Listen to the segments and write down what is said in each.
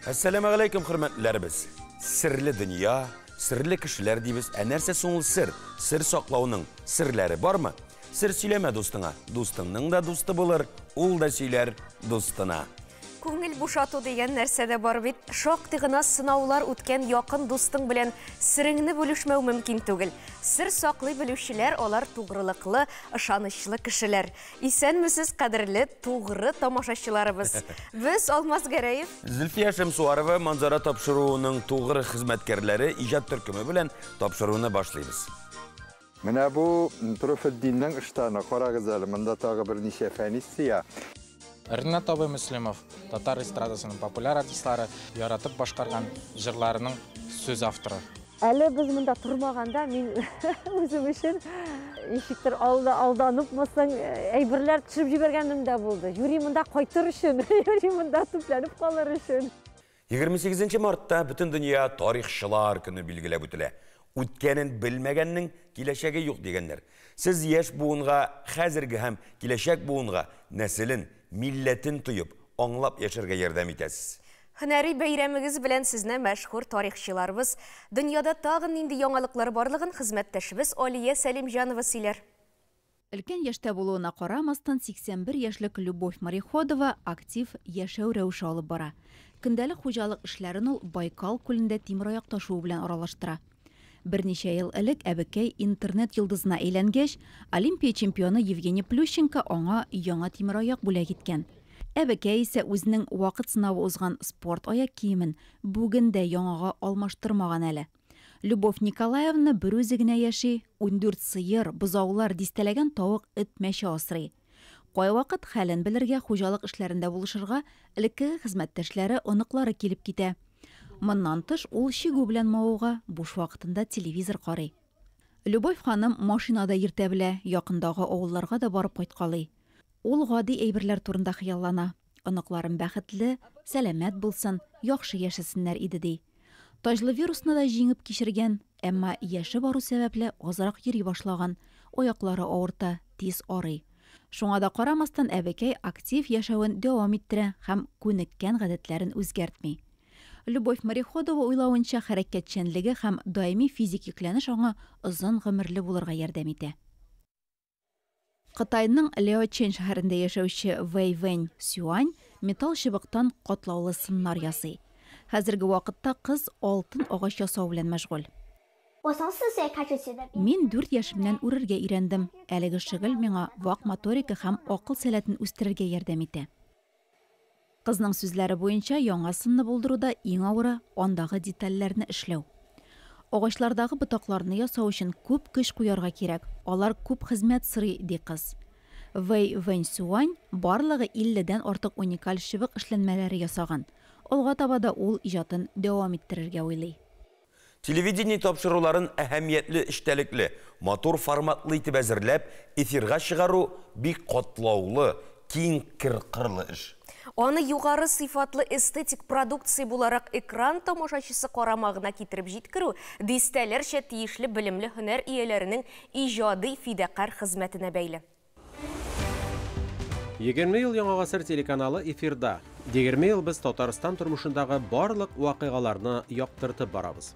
Әссәламегаләйкем, хөрмәтлеләребез! Серле дөнья, серле кешеләр дибез. Ә нәрсә соң ул сер? Сер саклауның серләре бармы? Сер сөйләмә дустыңа, дустыңның да дусты булыр, ул да сөйләр дустына. Күңел бушату дигән нәрсә дә бар бит. Шактый гына сынаулар үткән якын дустың белән сереңне бүлешмәү мөмкин түгел. Сер саклый белүчеләр алар тугрылыклы, ышанычлы кешеләр. Исәнмесез, кадерле, тугры тамашачыларыбыз. Без Алмаз Гәрәев, Зөлфия Шәмсуарова Манзара тапшыруының тугры хезмәткәрләре иҗат төркеме белән тапшыруны башлыйбыз. Менә бу Трофетдиннең ыштаны, карагыз әле, монда тагы берничә фәнис сыя. Ринат абый Мөслимов, татар эстрадасының популяр артистлары яратып башкарган җырларының сүз авторы. Әле без монда тормаганда мин үзем өчен ничектер алда алданыпмы соң әйберләр төшереп җибәргәнем дә булды. Юри монда кайтыр өчен, юри монда төпләнеп калыр өчен. 28 мартта бөтен дөнья тарихчылар көне билгеләп үтелә. Үткәнен белмәгәннең киләчәге юк дигәннәр. Сез яшь буынга, хәзерге һәм киләчәк буынга нәселен, милләтен тоеп, аңлап яшәргә ярдәм итәсез. Һөнәри бәйрәмегез белән сезне, мәшһүр тарихчыларыбыз! Дөньяда тагын нинди яңалыклар барлыгын хезмәттәшебез Алия Сәлимҗанова сөйләр. Өлкән яшьтә булуына карамастан, 81 яшьлек Любовь Мореходова актив яшәү рәвеше алып бара. Көндәлек хуҗалык эшләрен ул Байкал күлендә тимераякта шуу белән аралаштыра. Берничә ел элек әбекәй интернет йолдызына әйләнгәч, Олимпия чемпионы Евгений Плющенко аңа яңа тимераяк бүләк иткән. Әбекәй исә үзенең вакыт сынавы узган спорт аяк киемен бүген дә яңага алмаштырмаган әле. Любовь Николаевна берүзе генә яши, 14 сыер, бозаулар, дистәләгән тавык, эт, мәче асрый. Кайвакыт хәлен белергә, хуҗалык эшләрендә булышырга элеккеге хезмәттәшләре, оныклары килеп китә. Моннан тыш, ул чигү белән мавыга, буш вакытында телевизор карый. Любовь ханым машина да йөртә белә, якындагы авылларга да барып кайткалый. Ул гади әйберләр турында хыяллана. Оныкларым бәхетле, сәламәт булсын, яхшы яшәсеннәр иде, ди. Таҗлы вирусны да җиңеп кичергән, әмма яше бару сәбәпле азрак йөри башлаган, аяклары авырта, тиз арый. Шуңа да карамастан, әбекәй актив яшәвен дәвам иттерә һәм күнеккән гадәтләрен үзгәртми. Любовь Мореходова уйлавынча, хәрәкәтчәнлеге һәм даими физик йөкләнеш аңа озын гомерле булырга ярдәм итә. Кытайның Леочен шәһәрендә яшәүче Вэй Вэнь Сюань металл чыбыктан катлаулы сыннар ясый. Хәзерге вакытта кыз алтын агач ясау белән мәшгуль. Мин 4 яшемнән үрергә өйрәндем. Әлеге шөгыль миңа вак моторика һәм акыл сәләтен үстерергә ярдәм итә. Кызның сүзләре буенча, яңа сынны булдыруда иң авыры андагы детальләрне эшләү. Агачлардагы ботакларны ясау өчен күп көч куярга кирәк, алар күп хезмәт сорый, ди кыз. Вэй Вэньсюань барлыгы 50дән артык уникаль чыбык эшләнмәләре ясаган. Алга таба да ул иҗатын дәвам иттерергә уйлый. Телевидение тапшыруларын әһәмиятле эчтәлекле, матур форматлы итеп әзерләп, эфирга чыгару бик катлаулы, киң кыр-кырлы эш. Аны югары сыйфатлы эстетик продукция буларак экран тамашачысы карамагына китереп җиткерү дистәләрчә тиешле белемле һөнәр ияләренең иҗади фидакарь хезмәтенә бәйле. 20 ел Яңа гасыр телеканалы эфирда. 20 ел без Татарстан тормышындагы барлык вакыйгаларны яктыртып барабыз.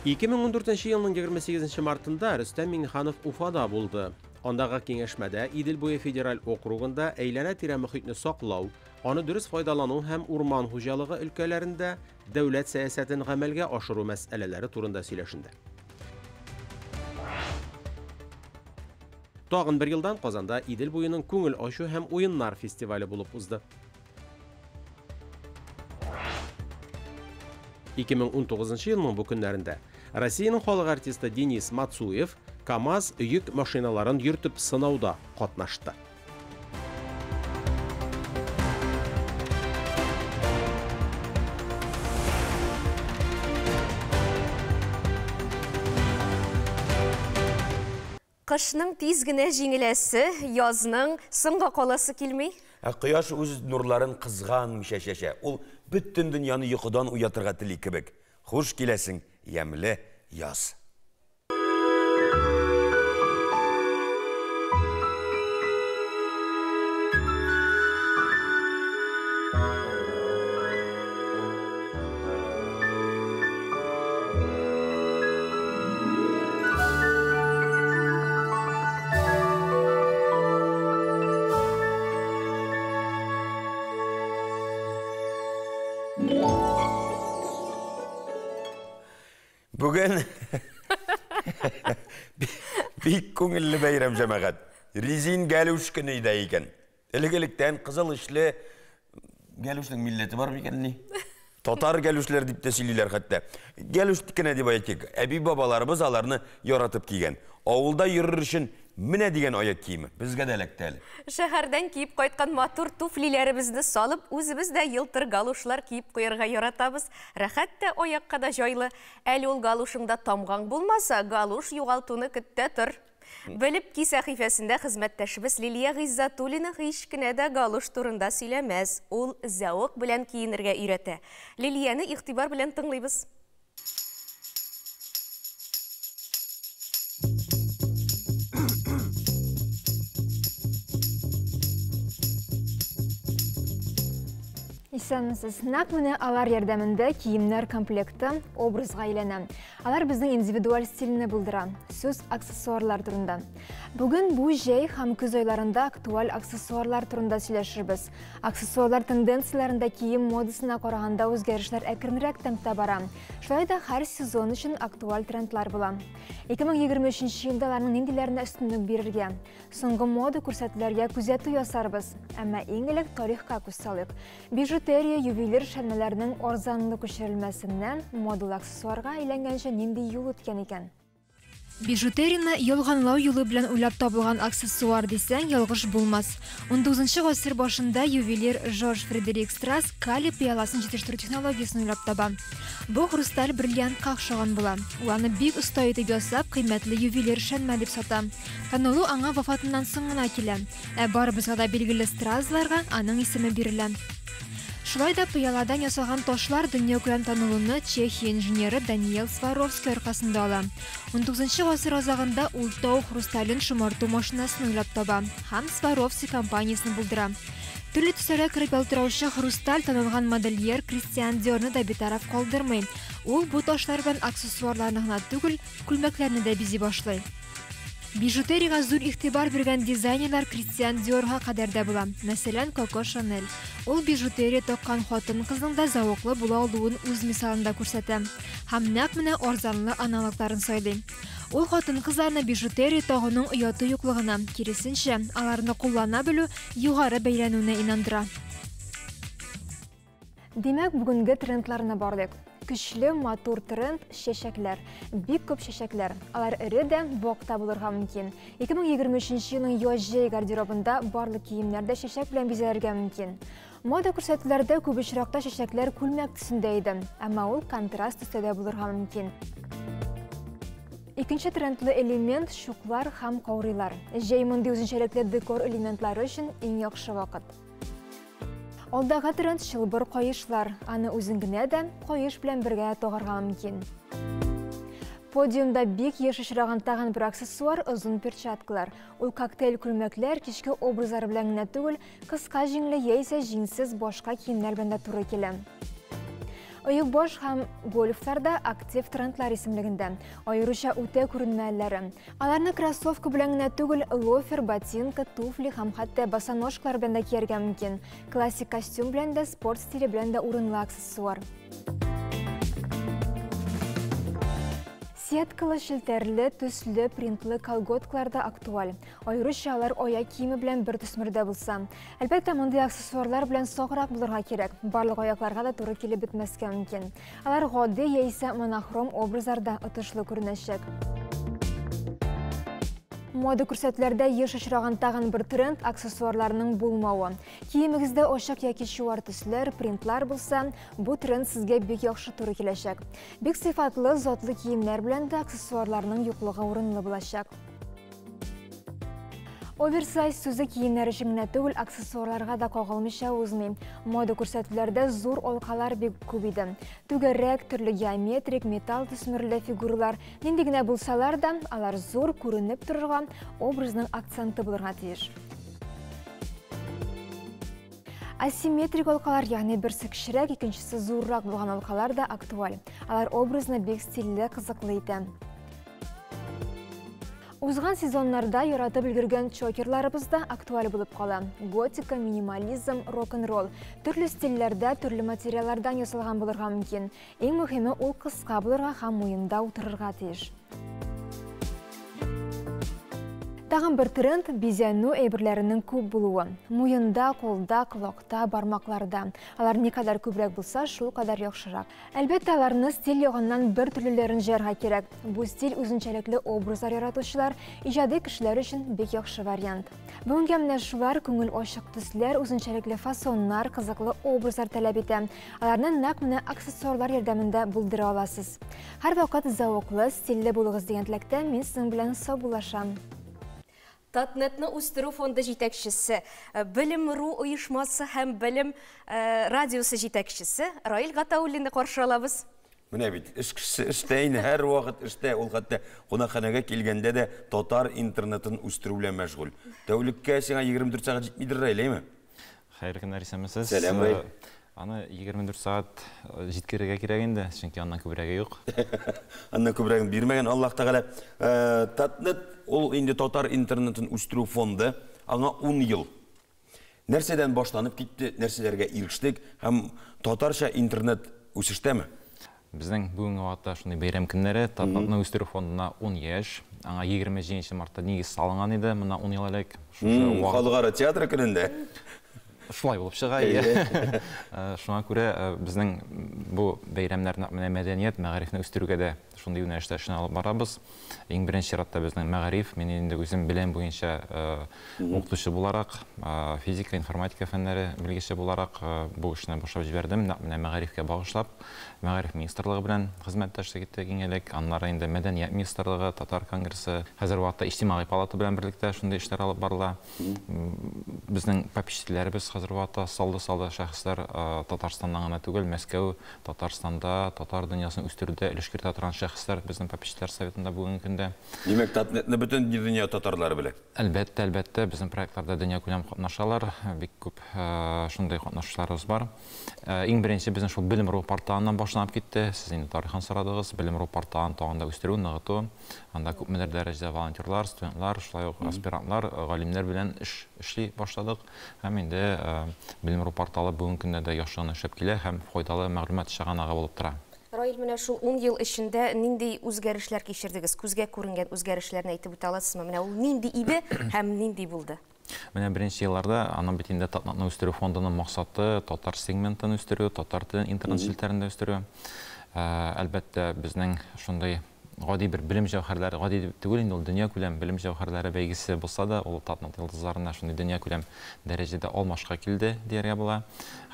2014 елның 28 мартында Рөстәм Миңнеханов Уфада булды. Андагы киңәшмәдә Идел буе федераль округында әйләнә-тирә мохитне саклау, аны дөрес файдалану һәм урман хуҗалыгы өлкәләрендә дәүләт сәясәтен гамәлгә ашыру мәсьәләләре турында сөйләшенде. Тагын бер елдан Казанда Идел буеның күңел ачу һәм уеннар фестивале булып узды. 2019 елның бу көннәрендә Россиянең халык артисты Денис Мацуев КАМАЗ йөк машиналарын йөртеп сынауда катнашты. Кышның тиз генә җиңеләсе, язның соңга каласы килми. Ә кояш үз нурларын кызганмыйча чәчә. Ул бөтен дөньяны йокыдан уятырга тели кебек. Хуш киләсең, ямьле яз. Бүген бик күңелле бәйрәм, җәмәгать. Резин галуш көне дә икән. Элек-электән кызыл эчле галушның милләте бар микән ни? Татар галушлар дип тә сөйлиләр хәтта. Галуш кенә дип әйтик. Әби-бабаларыбыз аларны яратып кигән. Авылда йөрер өчен менә дигән аяк киеме. Безгә дә эләкте әле. Шәһәрдән киеп кайткан матур туфлиләребезне салып, үзебез дә елтыр галушлар киеп куярга яратабыз. Рәхәт тә, аякка да җайлы. Әле ул галушыңда тамгаң булмаса, галуш югалтуны көт тә тор. Белеп ки сәхифәсендә хезмәттәшебез Лилия Гыйззатуллина һич кенә дә галуш турында сөйләмәс. Ул зәвык белән киенергә өйрәтә. Лилияне игътибар белән тыңлыйбыз. Исәнмесез. Нәкъ менә алар ярдәмендә киемнәр комплекты образга әйләнә. Алар безнең индивидуаль стильне булдыра. Сүз аксессуарлар турында. Бүген бу җәй һәм көз айларында актуаль аксессуарлар турында сөйләшербез. Аксессуарлар тенденцияләрендә кием модасына караганда үзгәрешләр әкренрәк темпта бара. Шулай да һәр сезон өчен актуаль трендлар була. 2023 елда аларның ниндиләренә өстенлек бирергә? Соңгы мода күрсәтүләргә күзәтү ясарбыз. Әмма иң элек тарихка күз салыйк. Бижутерия ювелир эшләнмәләренең арзанлы күчерелмәсеннән модалы аксессуарга әйләнгәнче нинди юл үткән икән? Бижутерияне ялганлау юлы белән уйлап табылган аксессуар дисәң, ялгыш булмас. 19 гасыр башында ювелир Жорж Фредерик Страс калий пыяласын җитештерү технологиясен уйлап таба. Бу хрусталь бриллиантка охшаган була. Ул аны бик оста итеп ясап, кыйммәтле ювелир эшләнмә дип сата. Танылу аңа вафатыннан соң гына килә. Ә барыбызга да билгеле Стразларга аның исеме бирелә. Шулай да пыяладан ясалган ташлар дөньякүләм танылуны Чехия инженеры Даниэл Сваровский аркасында ала. 19 гасыр азагында ул тау хрустален шомарту машинасын уйлап таба һәм Сваровский компаниясен булдыра. Төрле төсләргә кереп ялтыраучы хрусталь танылган модельер Кристиан Диорны да битараф калдырмый. Ул бу ташлар белән аксессуарларны гына түгел, күлмәкләрне дә бизи башлый. Бижутериягә зур игътибар биргән дизайнерлар Кристиан Диорга кадәр дә була. Мәсәлән, Коко Шанель. Ул бижутерия таккан хатын-кызның да зәвыклы була алуын үз мисалында күрсәтә. Һәм нәкъ менә арзанлы аналогларын сайлый. Ул хатын-кызларны бижутерия тагуның ояты юклыгына, киресенчә, аларны куллана белү югары бәйләнүенә инандыра. Димәк, бүгенге трендларны барлыйк. Көчле, матур тренд чәчәкләр. Бик күп чәчәкләр. Алар эре дә, вак та булырга мөмкин. 2023 елның яз-җәй гардеробында барлык киемнәр дә чәчәк белән бизәлергә мөмкин. Мода күрсәтүләрдә күп очракта чәчәкләр күлмәк төсендә иде, әмма ул контраст төстә дә булырга мөмкин. Икенче трендлы элемент чуклар һәм каурыйлар. Җәй мондый үзенчәлекле декор элементлары өчен иң яхшы вакыт. Алдагы тренд чылбыр каешлар. Аны үзең генә дә каеш белән бергә тагарга мөмкин. Подиумда бик еш очраган тагын бер аксессуар озын перчаткалар. Ул коктейль күлмәкләр кичке образлар белән генә түгел, кыска җиңле яисә җиңсез башка киемнәр белән дә туры килә. Оекбаш һәм гольфлар да актив трендлар исемлегендә, аеруча үтә күренмәлеләре. Аларны кроссовка белән генә түгел, лофер, ботинка, туфли һәм хәтта босоножкалар белән дә кияргә мөмкин. Классик костюм белән дә, спорт стиле белән дә урынлы аксессуар. Сеткалы, челтәрле, төсле, принтлы колготкалар да актуаль. Аеруча алар аяк киеме белән бер төсмердә булса. Әлбәттә, мондый аксессуарлар белән саграк булырга кирәк. Барлык аякларга да туры килеп бетмәскә мөмкин. Алар гади яисә монохром образларда отышлы күренәчәк. Мода күрсәтүләрдә еш очраган тагын бер тренд аксессуарларның булмавы. Киемегездә ачык яки чуар төсләр, принтлар булса, бу тренд сезгә бик яхшы туры киләчәк. Бик сыйфатлы, затлы киемнәр белән дә аксессуарларның юклыгы урынлы булачак. Оверсайз сүзе киемнәр өчен генә түгел, аксессуарларга да кагылмыйча узмый. Мода күрсәтүләрдә зур алкалар бик күп иде. Түгәрәк, төрле геометрик, металл төсмерле фигуралар нинди генә булсалар да, алар зур күренеп торырга, образның акценты булырга тиеш. Асимметрик алкалар, ягъни берсе кечерәк, икенчесе зуррак булган алкалар да актуаль. Алар образны бик стильле, кызыклы итә. Узган сезоннарда яратып өлгергән чокерларыбыз да актуаль булып кала. Готика, минимализм, рок-н-ролл. Төрле стильләрдә, төрле материаллардан ясалган булырга мөмкин. Иң мөһиме, ул кыска булырга һәм муенда утырырга тиеш. Тагын бер тренд бизәнү әйберләренең күп булуы. Муенда, кулда, колакта, бармакларда. Алар никадәр күбрәк булса, шул кадәр яхшырак. Әлбәттә, аларны стиль ягыннан бер төрлеләрен җыярга кирәк. Бу стиль үзенчәлекле образлар яратучылар, иҗади кешеләр өчен бик яхшы вариант. Бүгенгә менә шулар күңел ачык төсләр, үзенчәлекле фасоннар, кызыклы образлар таләп итә. Аларны нәкъ менә аксессуарлар ярдәмендә булдыра аласыз. Һәрвакыт зәвыклы, стильле булыгыз дигән теләктә мин сезнең белән саубуллашам. Татнетны үстерү фонды җитәкчесе, Белем.ру оешмасы һәм Белем радиосы җитәкчесе Раил Гатауллинны каршы алабыз. Менә бит, эш кешесе эштә инде, һәрвакыт эштә. Ул хәтта кунакханәгә килгәндә дә татар интернетын үстерү белән мәшгуль. Тәүлеккә сиңа 24 сәгать җитмидер, Раил, әйме? Хәерле көннәр, исәнмесез. Сәлам, Раил. Аны 24 сәгать җиткерергә кирәк инде, чөнки аннан күбрәге юк. Аннан күбрәген бирмәгән Аллаһ Тәгалә. Татнет ул инде татар интернетын үстерү фонды, аңа 10 ел. Нәрсәдән башланып китте, нәрсәләргә ирештек һәм татарча интернет үсештәме? Безнең бүгенге вакытта шундый бәйрәм көннәре, Татнетны үстерү фондына 10 яшь. Аңа 27 мартта нигез салынган иде, моннан 10 ел элек. Шушы Халыкара театр көнендә. Шулай булып чыга, иә. Шуңа күрә безнең бу бәйрәмнәр нәкъ менә мәдәният, мәгарифне үстерүгә дә шундый юнәлештә эшне алып барабыз. Иң беренче чиратта безнең мәгариф, мин инде үзем белем буенча укытучы буларак, физика, информатика фәннәре белгече буларак бу эшне башлап җибәрдем, нәкъ менә мәгарифкә багышлап. Мәгариф министрлыгы белән хезмәттәшлек иттек иң элек, аннары инде мәдәният министрлыгы, татар конгрессы, хәзерге вакытта иҗтимагый палата белән берлектә шундый эшләр алып барыла. Безнең попечительләребез хәзерге вакытта саллы-саллы шәхесләр, Татарстаннан гына түгел, Мәскәү, Татарстанда татар дөньясын үстерүдә өлеш кертә торган шәхесләр безнең попечительләр советында бүгенге көндә. Димәк, Татнетны бөтен дөнья татарлары белә? Әлбәттә, әлбәттә, безнең проектларда дөньякүләм катнашалар, бик күп шундый катнашучыларыбыз бар. Иң беренче безнең шул Белем.ру порталыннан башланып китте. Сез инде тарихын сорадыгыз. Белем.ру порталын тагын да үстерү, ныгыту. Анда күпмедер дәрәҗәдә волонтерлар, студентлар, шулай ук аспирантлар, галимнәр белән эш эшли башладык. Һәм инде Белем.ру порталы бүгенге көндә дә яхшы гына эшләп килә һәм файдалы мәгълүмат чыганагы булып тора. Раил, менә шул 10 ел эчендә нинди үзгәрешләр кичердегез? Күзгә күренгән үзгәрешләрне әйтеп үтә аласызмы? Менә ул нинди иде һәм нинди булды? Менә беренче елларда аның бит инде Татнетны үстерү фондының максаты татар сегментын үстерү, татар телен интернет челтәрендә үстерү. Әлбәттә, безнең шундый гади бер белем җәүһәрләре, гади түгел инде ул дөньякүләм белем җәүһәрләре бәйгесе булса да, ул Татнет йолдызларына шундый дөньякүләм дәрәҗәдә алмашка килде дияргә була.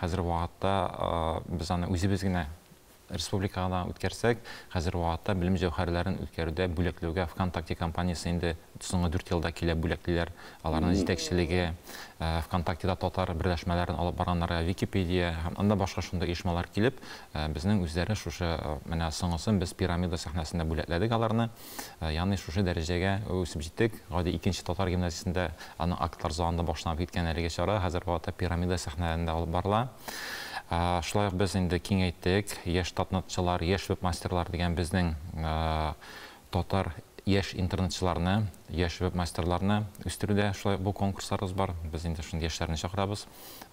Хәзер вакытта без аны үзебез генә республикага үткәрсәк, хәзер вакытта белем җәүһәрләрен үткәрүдә бүләкләүгә ВКонтакте компаниясе инде соңгы 4 елда килә бүләклиләр. Аларның җитәкчелеге ВКонтактеда татар берләшмәләрен алып барганнарга Википедия һәм анда башка шундый оешмалар килеп, безнең үзләре шушы менә соңгысын без пирамида сәхнәсендә бүләкләдек аларны. Ягъни шушы дәрәҗәгә үсеп җиттек. Гади икенче татар гимназиясендә аның актлар залында башланып киткән әлеге чара хәзер вакытта пирамида сәхнәләрендә алып барыла. Шулай ук без инде киңәйттек, яшь татнетчылар, яшь веб-мастерлар дигән безнең татар яшь интернетчыларны, яшь веб-мастерларны үстерүдә шулай бу конкурсларыбыз бар. Без инде шундый яшьләрне чакырабыз.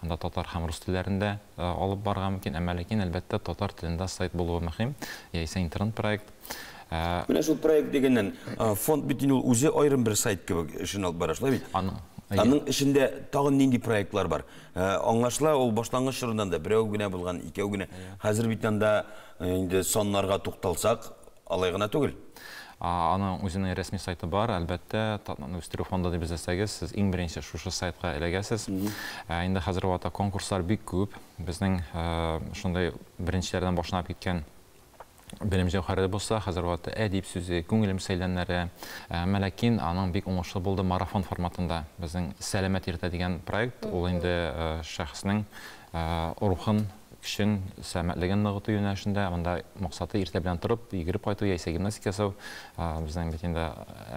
Анда татар һәм рус телләрендә алып барырга мөмкин. Әмма ләкин, әлбәттә, татар телендә сайт булуы мөһим, яисә интернет проект. Менә шул проект дигәннән, фонд бит инде ул үзе аерым бер сайт кебек эшен алып бара, шулай бит? Аның эчендә тагын нинди проектлар бар? Аңлашыла, ул башлангыч чорыннан да берәү генә булган, икәү генә. Хәзер бит анда инде саннарга тукталсак, алай гына түгел. Аның үзенең рәсми сайты бар, әлбәттә, Татнетны үстерү фонды дип эзләсәгез, сез иң беренче шушы сайтка эләгәсез. Инде хәзер вакытта конкурслар бик күп. Безнең шундый беренчеләрдән башланып киткән белем җәүһәре булса, хәзер вакытта әдип сүзе, күңелем сәйләннәре, әмма ләкин аның бик уңышлы булды марафон форматында. Безнең Сәламәт иртә дигән проект, ул инде шәхеснең рухын көчен, сәламәтлеген ныгыту юнәлешендә. Монда максаты иртә белән торып, йөгереп кайту яисә гимнастика ясау. Безнең бит инде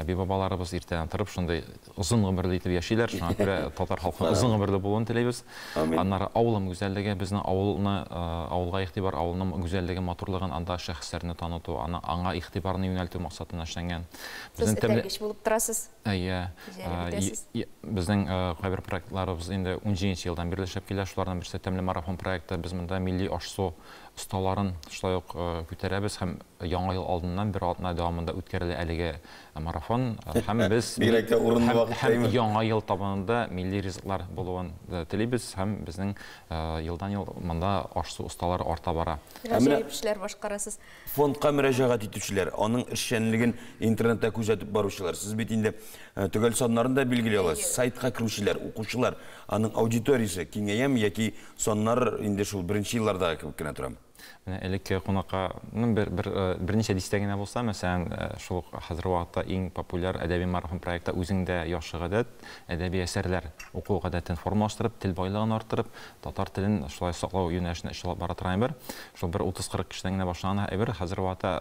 әби-бабаларыбыз иртәдән торып шундый озын гомерле итеп яшиләр. Шуңа күрә татар халкының озын гомерле булуын телибез. Аннары авылым гүзәллеге, безнең авылны, авылга игътибар, авылның гүзәллеген, матурлыгын, анда шәхесләрне таныту, аны аңа игътибарны юнәлтү максатыннан эшләнгән. Сез этәргеч булып торасыз. Әйе. Безнең кайбер проектларыбыз инде 17 елдан бирле эшләп килә. Шуларның берсе Тәмле марафон проекты. Без монда милли аш-су осталарын шулай ук күтәрәбез һәм Яңа ел алдыннан бер атна дәвамында үткәрелә әлеге марафон. Һәм без Бигрәк тә урынлы вакыт һәм Яңа ел табынында милли ризыклар булуын телибез һәм безнең елдан-ел монда аш-су осталары арта бара. Гаҗәеп эшләр башкарасыз. Фондка мөрәҗәгать итүчеләр, аның эшчәнлеген интернетта күзәтеп баручылар, сез бит инде төгәл саннарын да билгели аласыз, сайтка керүчеләр, укучылар, аның аудиториясе киңәяме яки саннар инде шул беренче еллардагы кебек кенә торамы? Менә элекке кунакка, ну, бер, бер, берничә дистә генә булса, мәсәлән, шул ук хәзерге вакытта иң популяр әдәби марафон проекты Үзеңдә яхшы гадәт, әдәби әсәрләр уку гадәтен формалаштырып, тел байлыгын арттырып, татар телен шулай саклау юнәлешендә эш алып бара торган әйбер. Шул бер 30-40 кешедән генә башланган әйбер, хәзерге вакытта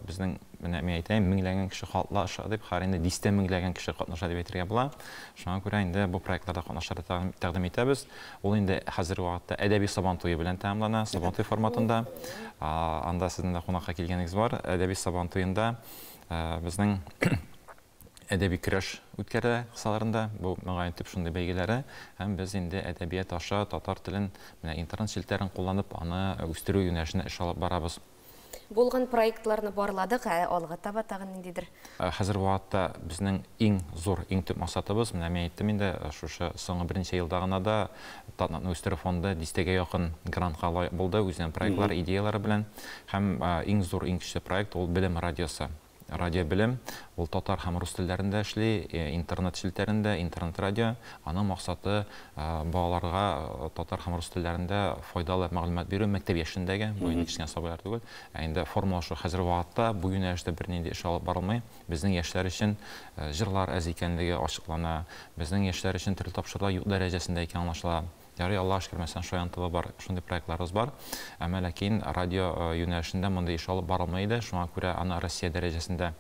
безнең, менә мин әйтәем, меңләгән кеше катнаша дип, хәзер инде дистә меңләгән кеше катнаша дип әйтергә була. Шуңа күрә инде бу проектларда катнашырга тәкъдим итәбез. Ул инде хәзерге вакытта әдәби сабан туе белән тәмамлана, сабантуй форматында. Анда сезнең дә кунакка килгәнегез бар. Әдәби сабан туенда безнең әдәби көрәш үткәрә кысаларында. Бу мөгаен төп шундый бәйгеләре. Һәм без инде әдәбият аша татар телен, менә интернет челтәрен кулланып, аны үстерү юнәлешендә эш алып барабыз. Булган проектларны барладык, ә алга таба тагын ниндидер? Хәзерге вакытта безнең иң зур, иң төп максатыбыз, менә мин әйттем инде, шушы соңгы берничә елда гына да Татнетны үстерү фонды дистәгә якын грантка лаек булды үзенең проектлары, идеяләре белән. Һәм иң зур, иң көчле проект ул Белем радиосы. Радио Белем, ул татар һәм рус телләрендә эшли, интернет челтәрендә, интернет-радио. Аның максаты балаларга татар һәм рус телләрендә файдалы мәгълүмат бирү, мәктәп яшендәге, бу инде кечкенә сабыйлар түгел, ә инде формалашу хәзерге вакытта бу юнәлештә бернинди эш алып барылмый. Безнең яшьләр өчен җырлар әз икәнлеге ачыклана, безнең яшьләр өчен төрле тапшырулар юк дәрәҗәсендә икән аңлашыла. Ярый, Аллага шөкер, мәсәлән, Шаян ТВ бар, шундый проектларыбыз бар. Әмма ләкин радио юнәлешендә мондый эш алып барылмый иде. Шуңа күрә аны Россия дәрәҗәсендә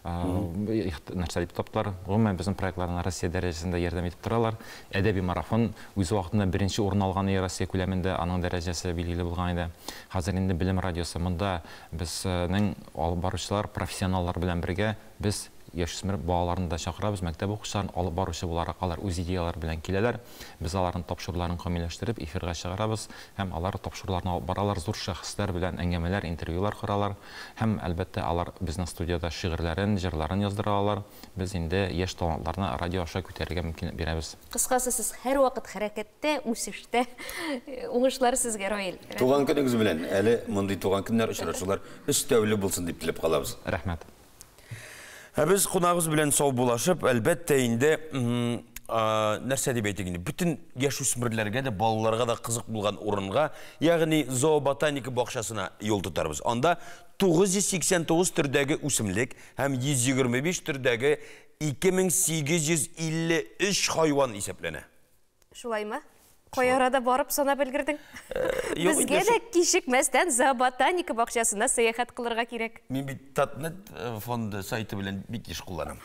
нәрсә дип таптылар. Гомумән, безнең проектларны Россия дәрәҗәсендә ярдәм итеп торалар. Әдәби марафон үз вакытында беренче урын алган иде Россия күләмендә, аның дәрәҗәсе билгеле булган иде. Хәзер инде Белем радиосы. Монда безнең алып баручылар, профессионаллар белән бергә без яшүсмер балаларны да чакырабыз, мәктәп укучыларын алып баручы буларак алар үз идеяләре белән киләләр. Без аларның тапшыруларын камилләштереп, эфирга чыгарабыз һәм алар тапшыруларны алып баралар, зур шәхесләр белән әңгәмәләр, интервьюлар коралар һәм, әлбәттә, алар безнең студиядә шигырьләрен, җырларын яздыра алалар. Без инде яшь талантларны радио аша күтәрергә мөмкинлек бирәбез. Кыскасы, сез һәрвакыт хәрәкәттә, үсештә. Уңышлар сезгә, Раил. Туган көнегез белән! Әле мондый туган көннәр, очрашулар өстәүле булсын дип теләп калабыз. Рәхмәт. Ә без кунагыбыз белән саубуллашып, әлбәттә инде, нәрсә дип әйтик инде, бөтен яшүсмерләргә дә, балаларга да кызык булган урынга, ягъни зооботаника бакчасына юл тотарбыз. Анда 989 төрдәге үсемлек һәм 125 төрдәге 2853 хайван исәпләнә. Шулаймы? Кай арада барып санап өлгердең? Безгә дә кичекмәстән зооботаника бакчасына сәяхәт кылырга кирәк. Мин бит Татнет фонды сайты белән бик еш кулланам.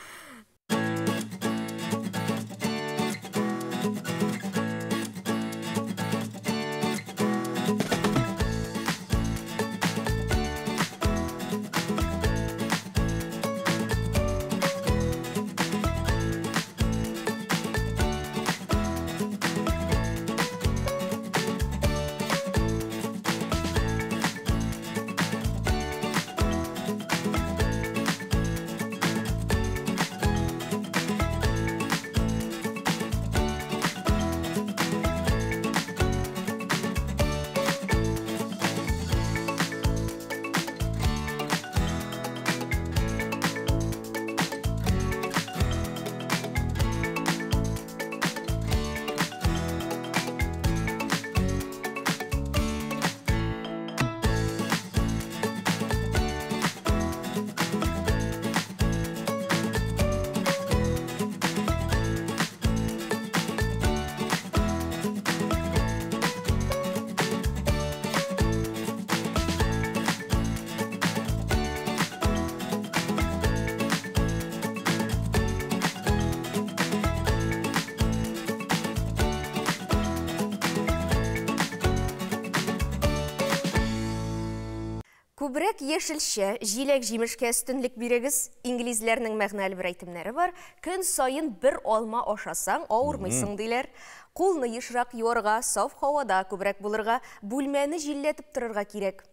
Күбрәк яшелчә, җиләк-җимешкә өстенлек бирегез. Инглизләрнең мәгънәле бер әйтемнәре бар. Көн саен бер алма ашасаң, авырмыйсың, диләр. Кулны ешрак юарга, саф һавада күбрәк булырга, бүлмәне җилләтеп торырга кирәк.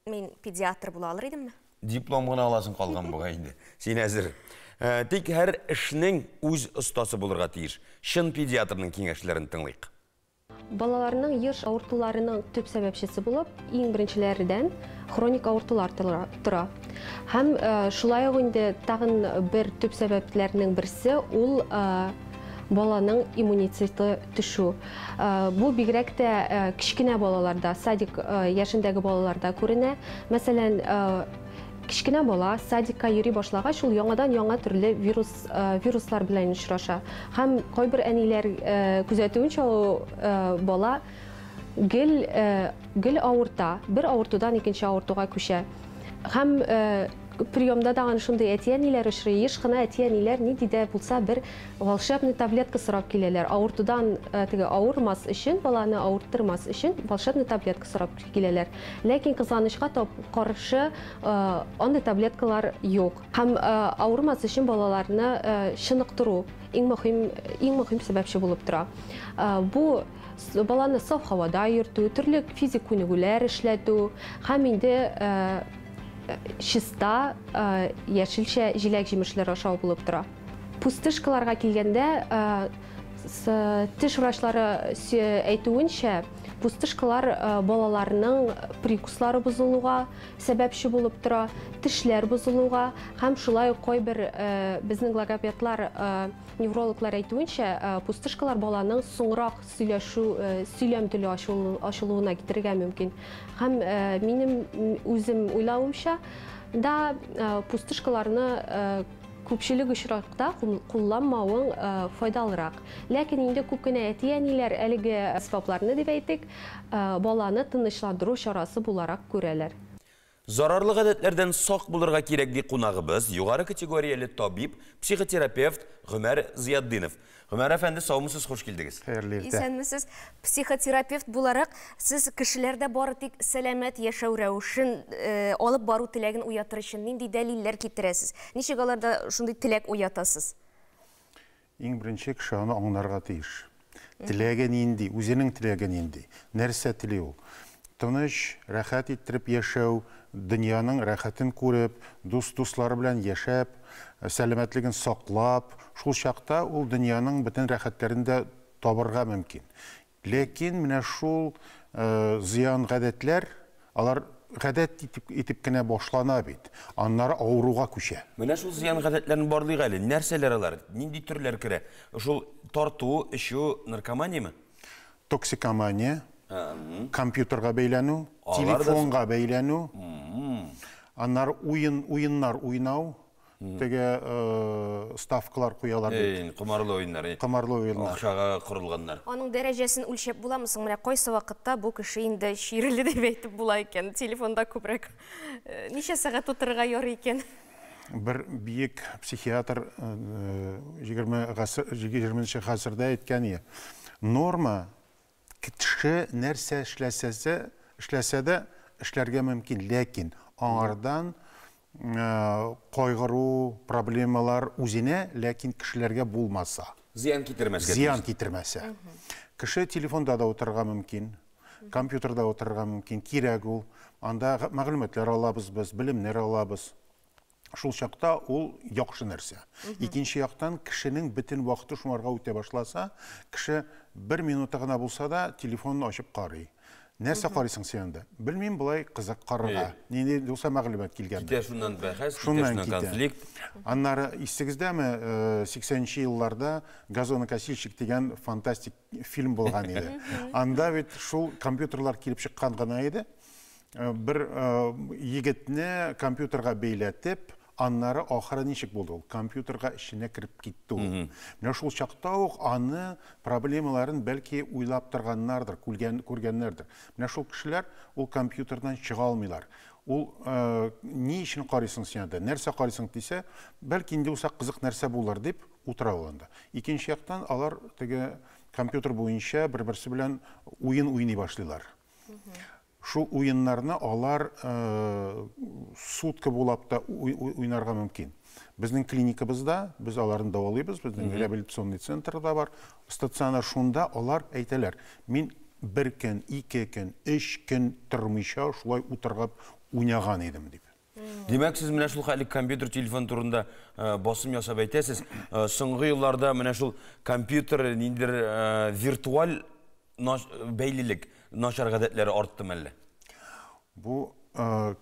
Мин педиатр була алыр идемме? Диплом гына аласың калган бугай инде. Син әзер. Тик һәр эшнең үз остасы булырга тиеш. Чын педиатрның киңәшләрен тыңлыйк. Балаларның еш авыртуларының төп сәбәпчесе булып, иң беренчеләрдән хроник авыртулар тора. Һәм шулай ук инде тагын бер төп сәбәпләрнең берсе ул баланың иммунитеты төшү. Бу бигрәк тә кечкенә балаларда, садик яшендәге балаларда күренә. Мәсәлән, кечкенә бала садикка йөри башлагач, ул яңадан-яңа төрле вирус, вируслар белән очраша. Һәм кайбер әниләр күзәтүенчә, ул бала гел, гел авырта, бер авыртудан икенче авыртуга күчә. Һәм приемда тагын шундый әти-әниләр очрый, еш кына әти-әниләр нинди дә булса бер волшебный таблетка сорап киләләр. Авыртудан теге авырмас өчен, баланы авырттырмас өчен волшебный таблетка сорап киләләр. Ләкин кызганычка каршы андый таблеткалар юк. Һәм авырмас өчен балаларны чыныктыру иң мөһим, иң мөһим сәбәпче булып тора. Бу баланы саф һавада йөртү, төрле физик күнегүләр эшләтү һәм инде чиста яшелчә, җиләк-җимешләр ашау булып тора. Пустышкаларга килгәндә, теш врачлары әйтүенчә, пустышкалар балаларның прикуслары бозылуга сәбәпче булып тора, тешләр бозылуга һәм шулай ук кайбер безнең логопедлар, неврологлар әйтүенчә, пустышкалар баланың соңрак сөйләшү, сөйләм теле ачылуына китерергә мөмкин. Һәм минем үзем уйлавымча да, пустышкаларны күпчелек очракта кулланмавың файдалырак. Ләкин инде күп кенә әти-әниләр әлеге әсбапларны, дип әйтик, баланы тынычландыру чарасы буларак күрәләр. Зарарлы гадәтләрдән сак булырга кирәк, ди кунагыбыз, югары категорияле табиб, психотерапевт Гомәр Зыятдинов. Гомәр әфәнде, саумысыз, хуш килдегез. Хәерле иртә. Исәнмесез. Психотерапевт буларак, сез кешеләрдә бары тик сәламәт яшәү рәвешен алып бару теләген уятыр өчен нинди дәлилләр китерәсез? Ничек аларда шундый теләк уятасыз? Иң беренче кеше аны аңларга тиеш. Теләге нинди, үзенең теләге нинди, нәрсә тели ул? Тыныч, рәхәт иттереп яшәү, дөньяның рәхәтен күреп, дус-дуслары белән яшәп, сәламәтлеген саклап, шул чакта ул дөньяның бөтен рәхәтләрен дә табырга мөмкин. Ләкин менә шул зыян гадәтләр, алар гадәт итеп кенә башлана бит, аннары авыруга күчә. Менә шул зыян гадәтләрен барлыйк әле. Нәрсәләр алар? Нинди төрләр керә? Шул тарту, эчү, наркоманияме? Токсикомания, компьютерга бәйләнү, телефонга бәйләнү, аннары уеннар уйнау, теге ставкалар куялар бит. Комарлы уеннар. Комарлы уеннар. Акчага корылганнар. Аның дәрәҗәсен үлчәп буламы соң? Менә кайсы вакытта бу кеше инде чирле дип әйтеп була икән? Телефонда күбрәк ничә сәгать утырырга ярый икән? Бер биек психиатр 20 гасырда әйткән иде. Норма кеше нәрсә эшләсә дә эшләргә мөмкин, ләкин аңардан кайгыру, проблемалар үзенә, ләкин кешеләргә булмаса. Зыян китермәскә. Зыян китермәсә. Кеше телефонда да утырырга мөмкин, компьютерда утырырга мөмкин, кирәк ул. Анда мәгълүматлар алабыз без, белемнәр алабыз. Шул чакта ул яхшы нәрсә. Икенче яктан, кешенең бөтен вакыты шуңарга үтә башласа, кеше бер минуты гына булса да телефонын ачып карый. Нәрсә карыйсың син анда? Белмим, болай кызык карарга. Нинди булса мәгълүмат килгән. Китә шуннан бәхәс, китә шуннан конфликт. Аннары исегездәме, 80 елларда Газонокосильщик дигән фантастик фильм булган иде. Анда бит шул компьютерлар килеп чыккан гына иде. Бер егетне компьютерга бәйләтеп, аннары ахыры ничек булды ул? Компьютерга эченә кереп китте ул. Менә шул чакта ук аны проблемаларын бәлки уйлап торганнардыр, күргәннәрдер. Менә шул кешеләр ул компьютердан чыга алмыйлар. Ул ни өчен карыйсың син анда, нәрсә карыйсың дисә, бәлки инде булса кызык нәрсә булыр дип утыра ул анда. Икенче яктан алар теге компьютер буенча бер-берсе белән уен уйный башлыйлар. Шул уеннарны алар сутка булап та уйнарга мөмкин. Безнең клиникабызда без аларны дәвалыйбыз, безнең реабилитационный центр да бар, стационар шунда алар әйтәләр, мин бер көн, ике көн, өч көн тормыйча шулай утырып уйнаган идем дип. Димәк, сез менә шул хәле компьютер, телефон турында басым ясап әйтәсез. Соңгы елларда менә шул компьютер ниндидер виртуаль бәйлелек, начар гадәтләре артты мәллә? Бу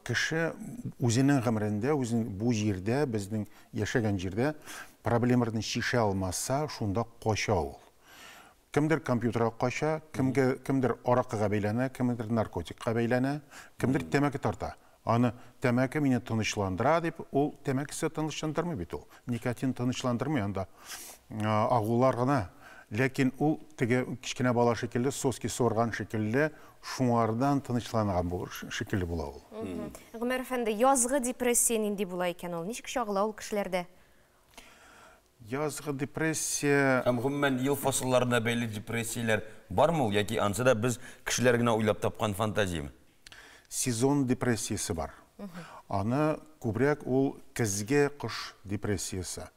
кеше үзенең гомерендә, үзенең бу җирдә, безнең яшәгән җирдә проблемаларны чишә алмаса, шунда кача ул. Кемдер компьютерга кача, кемгә кемдер аракыга бәйләнә, кемдер наркотикка бәйләнә, кемдер тәмәке тарта. Аны тәмәке мине тынычландыра дип, ул тәмәкесе тынычландырмый бит ул. Никотин тынычландырмый анда. Агулар гына. Ләкин ул теге кечкенә бала шикелле, соски сорган шикелле, шуңардан тынычланган булыр шикелле була ул. Гомәр әфәнде, язгы депрессия нинди була икән ул? Ничек чагыла ул кешеләрдә? Язгы депрессия... Һәм гомумән ел фасылларына бәйле депрессияләр бармы ул, яки ансы да без кешеләр генә уйлап тапкан фантазияме? Сезон депрессиясе бар. Аны күбрәк ул көзге кыш депрессиясе.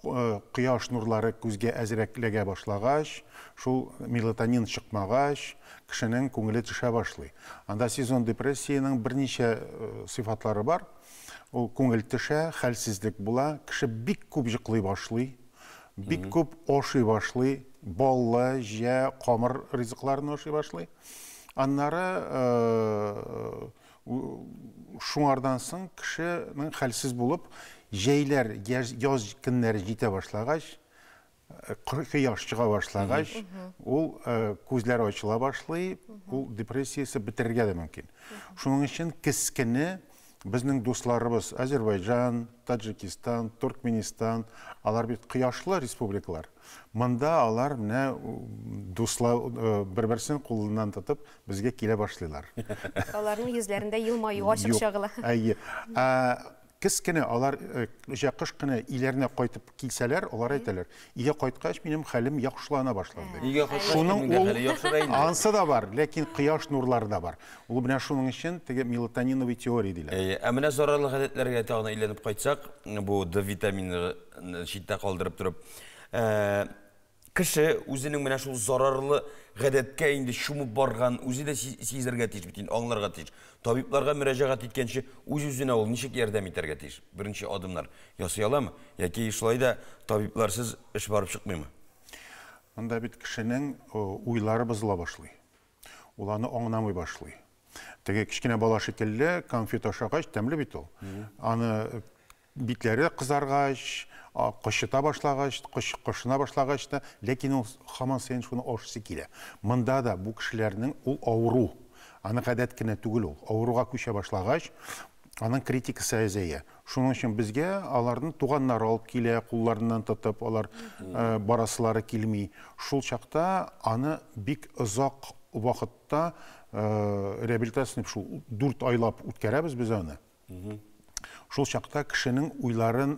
Кояш нурлары күзгә әзрәк эләгә башлагач, шул мелатонин чыкмагач, кешенең күңеле төшә башлый. Анда сезон депрессиянең берничә сыйфатлары бар. Ул күңел төшә, хәлсезлек була, кеше бик күп йоклый башлый, бик күп ашый башлый, баллы, җә, камыр ризыкларын ашый башлый. Аннары шуңардан соң кешенең хәлсез булып, җәйләр, яз көннәре җитә башлагач, кояш чыга башлагач, ул күзләре ачыла башлый, ул депрессиясе бетерергә дә мөмкин. Шуның өчен кескене безнең дусларыбыз Азербайджан, Таджикистан, Туркменистан, алар бит кояшлы республикалар. Монда алар менә дуслар бер-берсен кулыннан тотып безгә килә башлыйлар. Аларның йөзләрендә елмаю ачык чагыла. Әйе. Кескене алар кыш көне өйләренә кайтып килсәләр, алар әйтәләр, өйгә кайткач минем хәлем яхшылана башлады. Өйгә кайткач кемнең дә хәле яхшыра инде. Ансы да бар, ләкин кояш нурлары да бар. Ул менә шуның өчен теге мелатониновый теория диләр. Әйе, ә менә зарарлы гадәтләргә тагын әйләнеп кайтсак, бу Д витамины читтә калдырып торып, кеше үзенең менә шул зарарлы гадәткә инде чумып барган, үзе дә сизергә тиеш бит инде, аңларга тиеш. Табибларга мөрәҗәгать иткәнче үз-үзенә ул ничек ярдәм итәргә тиеш? Беренче адымнар ясый аламы? Яки шулай да табибларсыз эш барып чыкмыймы? Монда бит кешенең уйлары бозыла башлый. Ул аны аңламый башлый. Теге кечкенә бала шикелле конфет ашагач, тәмле бит ул. Аны битләре кызаргач, кычыта башлагач, кышына башлагач та, ләкин ул һаман саен шуны ашыйсы килә. Монда да бу кешеләрнең ул авыру. Аны гадәт кенә түгел ул. Авыруга күчә башлагач, аның критикасы әзәя. Шуның өчен безгә аларның туганнары алып килә, кулларыннан тотып, алар барасылары килми. Шул чакта аны бик озак вакытта реабилитацияне шул 4 айлап үткәрәбез без аны. Шул чакта кешенең уйларын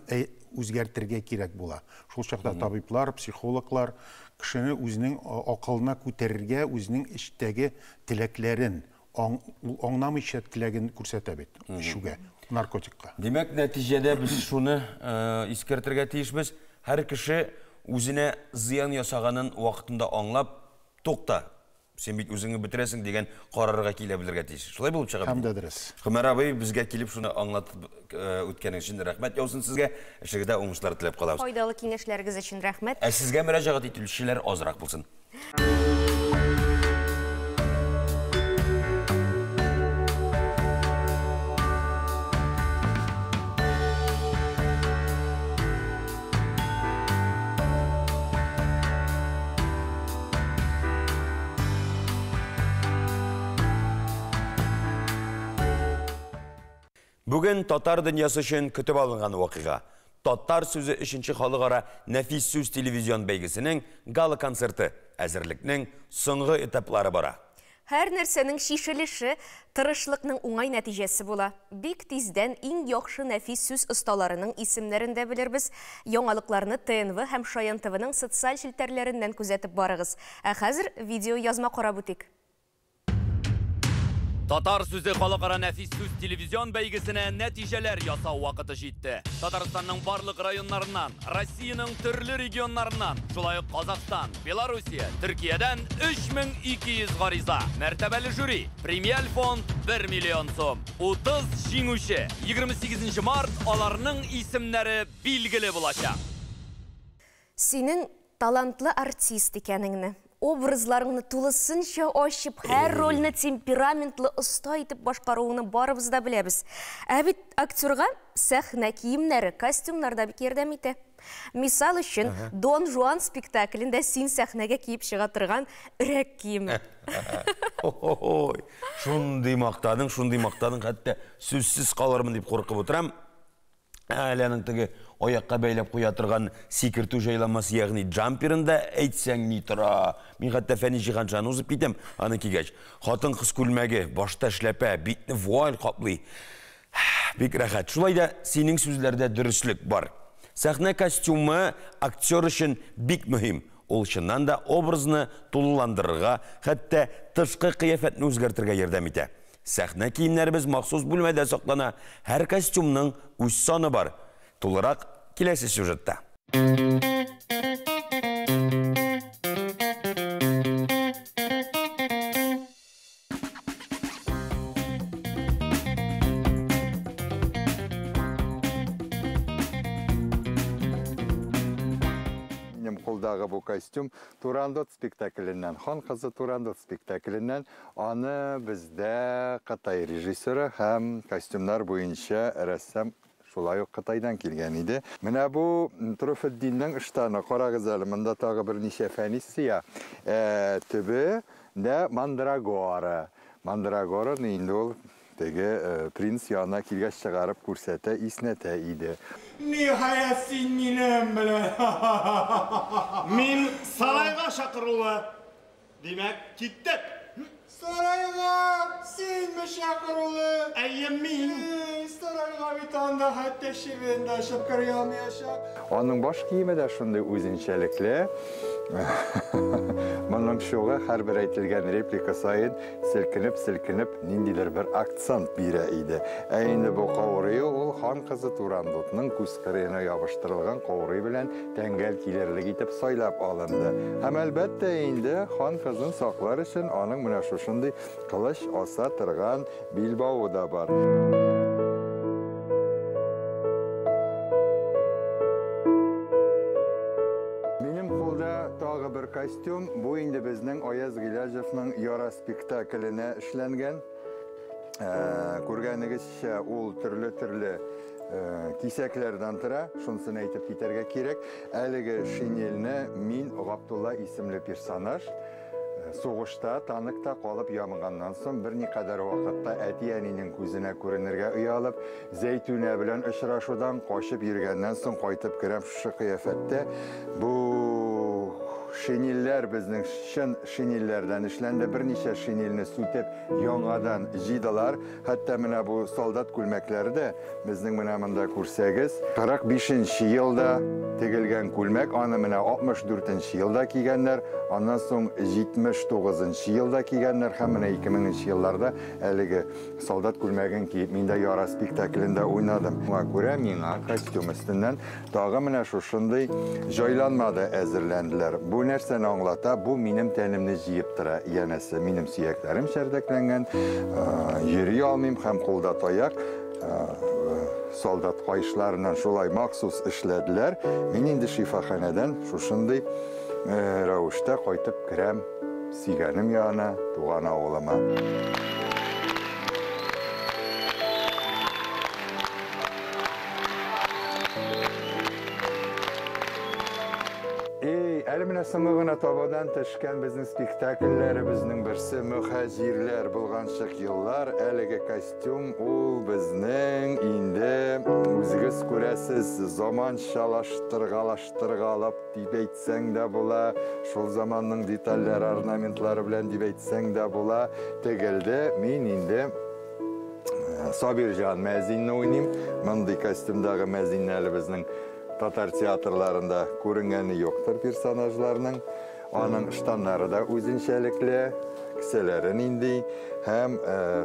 үзгәртергә кирәк була. Шул чакта табиблар, психологлар кешене үзенең акылына күтәрергә, үзенең эчтәге теләкләрен, ул аңламыйча теләген күрсәтә бит эчүгә, наркотикка. Димәк, нәтиҗәдә без шуны искәртергә тиешбез. Һәр кеше үзенә зыян ясаганын вакытында аңлап, тукта, син бит үзеңне бетерәсең дигән карарга килә белергә тиеш. Шулай булып чыга. Һәм дә дөрес. Гомәр абый, безгә килеп шуны аңлатып үткәнегез өчен рәхмәт яусын сезгә. Эшегездә уңышлар теләп калабыз. Файдалы киңәшләрегез өчен рәхмәт. Ә сезгә мөрәҗәгать итүчеләр азрак булсын. Бүген татар дөньясы өчен көтеп алынган вакыйга. Татар сүзе 3нче халыкара нәфис сүз телевизион бәйгесенең гала-концерты әзерлекнең соңгы этаплары бара. Һәр нәрсәнең чишелеше тырышлыкның уңай нәтиҗәсе була. Бик тиздән иң яхшы нәфис сүз осталарының исемнәрен дә белербез. Яңалыкларны ТНВ һәм Шаян ТВның социаль челтәрләреннән күзәтеп барыгыз. Ә хәзер видео язма карап үтик. Татар сүзе халыкара нәфис сүз телевизион бәйгесенә нәтиҗәләр ясау вакыты җитте. Татарстанның барлык районнарыннан, Россиянең төрле регионнарыннан, шулай ук Казахстан, Белоруссия, Төркиядән 3200 гариза. Мәртәбәле жюри, премиаль фонд 1 миллион сум. 30 җиңүче. 28 март аларның исемнәре билгеле булачак. Синең талантлы артист икәнеңне, образларыңны тулысынча ачып, һәр рольне темпераментлы оста итеп башкаруыңны барыбыз да беләбез. Ә бит актерга сәхнә киемнәре, костюмнар да бик ярдәм итә. Мисал өчен, Дон Жуан спектаклендә син сәхнәгә киеп чыга торган өрәк киеме. Ой, шундый мактадың, шундый мактадың, хәтта сүзсез калырмын дип куркып утырам. Әле аның теге аякка бәйләп куя торган сикертү җайланмасы, ягъни джамперын да әйтсәң ни тора. Мин хәтта Фәнис Җиһаншаны узып китәм аны кигәч. Хатын-кыз күлмәге, башта эшләпә, битне вуаль каплый. Бик рәхәт. Шулай да синең сүзләрдә дөреслек бар. Сәхнә костюмы актер өчен бик мөһим. Ул чыннан да образны тулыландырырга, хәтта тышкы кыяфәтне үзгәртергә ярдәм итә. Сәхнә киемнәребез махсус бүлмәдә саклана. Һәр костюмның үз саны бар. Тулырак киләсе сюжетта. Минем кулдагы бу костюм Турандот спектакленнән, Хан кызы Турандот спектакленнән. Аны бездә Кытай режиссеры һәм костюмнар буенча рәссам шулай ук Кытайдан килгән иде. Менә бу Трофетдиннең ыштаны, карагыз әле, монда тагы берничә фәнис сыя. Төбе дә мандрагора. Мандрагораны инде ул теге принц янына килгәч чыгарып күрсәтә, иснәтә иде. Ниһаять син минем белән. Мин сарайга чакырулы. Димәк, киттек. Сарайга синме чакырулы? Әйе, мин. Сарайга бит анда хәтта чебен дә очып керә алмаячак. Аның баш киеме дә шундый үзенчәлекле. Моның чугы һәрбер әйтелгән реплика саен селкенеп-селкенеп ниндидер бер акцент бирә иде. Ә инде бу каурые ул хан кызы Турандотның күз кырыена ябыштырылган каурый белән тәңгәл килерлек итеп сайлап алынды. Һәм әлбәттә инде хан кызын саклар өчен аның менә шушындый кылыч аса торган билбавы да бар. Минем кулда тагы бер костюм. Бу инде безнең Аяз Гыйләҗевның Яра спектакленә эшләнгән. Күргәнегезчә, ул төрле-төрле кисәкләрдән тора. Шунысын әйтеп китәргә кирәк. Әлеге шинельне мин Габдулла исемле персонаж сугышта танкта калып янганнан соң берникадәр вакытта әти-әнинең күзенә күренергә оялып, Зәйтүнә белән очрашудан качып йөргәннән соң кайтып керәм шушы кыяфәттә. Бу шинельләр безнең чын шинельләрдән эшләнде. Берничә шинельне сүтеп яңадан җыйдылар. Хәтта менә бу солдат күлмәкләре дә безнең менә монда күрсәгез, 45 елда тегелгән күлмәк, аны менә 64 елда кигәннәр, аннан соң 79 елда кигәннәр һәм менә 2000 елларда әлеге солдат күлмәген киеп мин дә Яра спектаклендә уйнадым. Шуңа күрә миңа костюм өстеннән тагы менә шушындый җайланма да әзерләнделәр. Бу нәрсәне аңлата? Бу минем тәнемне җыеп тора. Янәсе, минем сөякләрем чәрдәкләнгән, йөри алмыйм һәм кулда таяк. Солдат кайышларыннан шулай махсус эшләделәр. Мин инде шифаханәдән шушындый рәвештә кайтып керәм сөйгәнем янына, туган авылыма. Эй, әле менә соңгы гына табадан төшкән безнең спектакльләребезнең берсе Мөхәҗирләр, булганчык еллар. Әлеге костюм ул безнең инде үзегез күрәсез, заманчалаштыргалаштыргалап дип әйтсәң дә була, шул заманның детальләре, орнаментлары белән дип әйтсәң дә була, тегелде. Мин инде Сабирҗан мәзинне уйныйм. Мондый костюмдагы мәзинне әле безнең татар театрларында күренгәне юктыр персонажларның. Аның штаннары да үзенчәлекле. кесәләре нинди. Һәм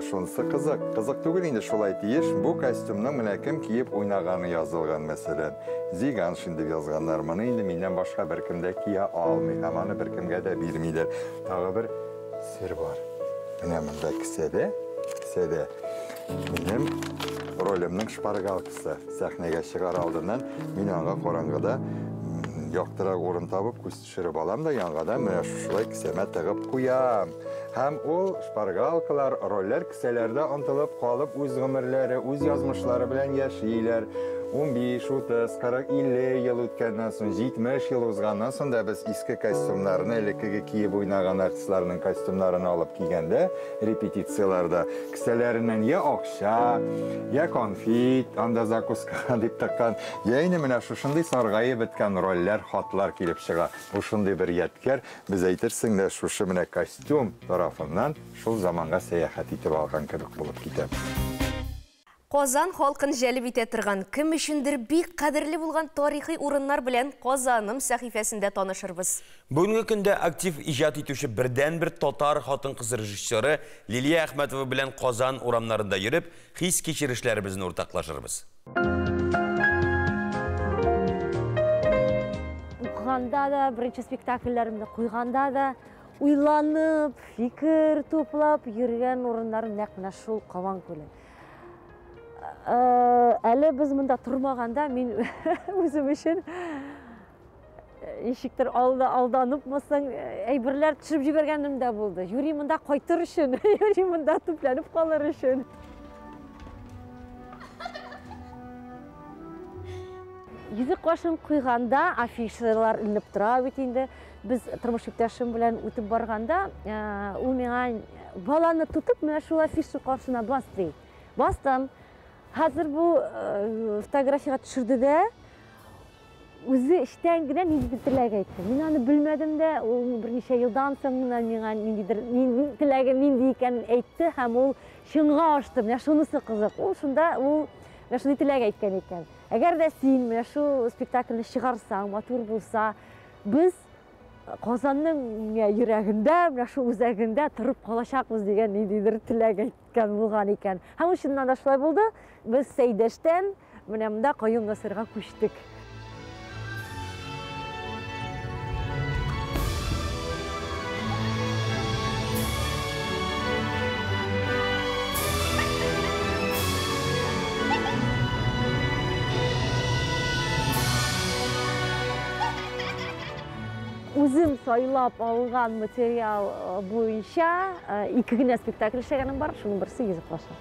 шунысы кызык, кызык түгел инде, шулай тиеш, бу костюмның менә кем киеп уйнаганы язылган, мәсәлән. Зиганшин дип язганнар. Моны инде миннән башка беркем дә кия алмый һәм аны беркемгә дә бирмиләр. Тагы бер сер бар. Менә монда кесәдә, кесәдә минем ролемнең шпаргалкасы. Сәхнәгә чыгар алдыннан мин аңа караңгыда яктырак урын табып күз төшереп алам да яңадан менә шушылай кесәмә тыгып куям. Һәм ул шпаргалкалар, рольләр кесәләрдә онтылып калып үз гомерләре, үз язмышлары белән яшиләр. 15, 30, 40, 50 ел үткәннән соң, 70 ел узганнан соң да без иске костюмнарны, элеккеге киеп уйнаган артистларның костюмнарын алып кигәндә, репетицияләрдә кесәләреннән я акча, я конфет, анда закуска дип тыккан, я инде менә шушындый саргаеп беткән рольләр, хатлар килеп чыга. Бу шундый бер ядкәр, без әйтерсең дә шушы менә костюм тарафыннан шул заманга сәяхәт итеп алган кебек булып китә. Казан халкын җәлеп итә торган, кем өчендер бик кадерле булган тарихи урыннар белән Казаным сәхифәсендә танышырбыз. Бүгенге көндә актив иҗат итүче бердәнбер татар хатын-кыз режиссеры Лилия Әхмәтова белән Казан урамнарында йөреп, хис-кичерешләребезне уртаклашырбыз. Укыганда да, беренче спектакльләремне куйганда да, уйланып, фикер туплап йөргән урыннарым нәкъ менә шул Кабан күле. Әле без монда тормаганда мин үзем өчен ничектер алданыпмысың, әйберләр төшереп җибәргәнем дә булды. Юри монда кайтыр өчен, юри монда төпләнеп калыр өчен. Йөзек кашын куйганда афишалар эленеп тора бит инде. Без тормыш иптәшем белән үтеп барганда, ул миңа баланы тотып менә шул афиша каршына бас ди. Бастым. Хәзер бу фотографияга төшерде дә, үзе эчтән генә ниндидер теләк әйтте. Мин аны белмәдем дә, ул берничә елдан соң гына миңа ниндидер теләге нинди икәнен әйтте һәм ул чынга ашты. Менә шунысы кызык. Ул шунда ул менә шундый теләк әйткән икән. Әгәр дә син менә шул спектакльне чыгарсаң, матур булса, без Казанның йөрәгендә, менә шул үзәгендә торып калачакбыз дигән ниндидер теләк әйткән булган икән. Һәм ул чыннан да шулай булды. Без Сәйдәштән менә монда Каюм Насыйрга күчтек. Үзем сайлап алган материал буенча ике генә спектакль эшләгәнем бар, шуның берсе Йөзек кашы.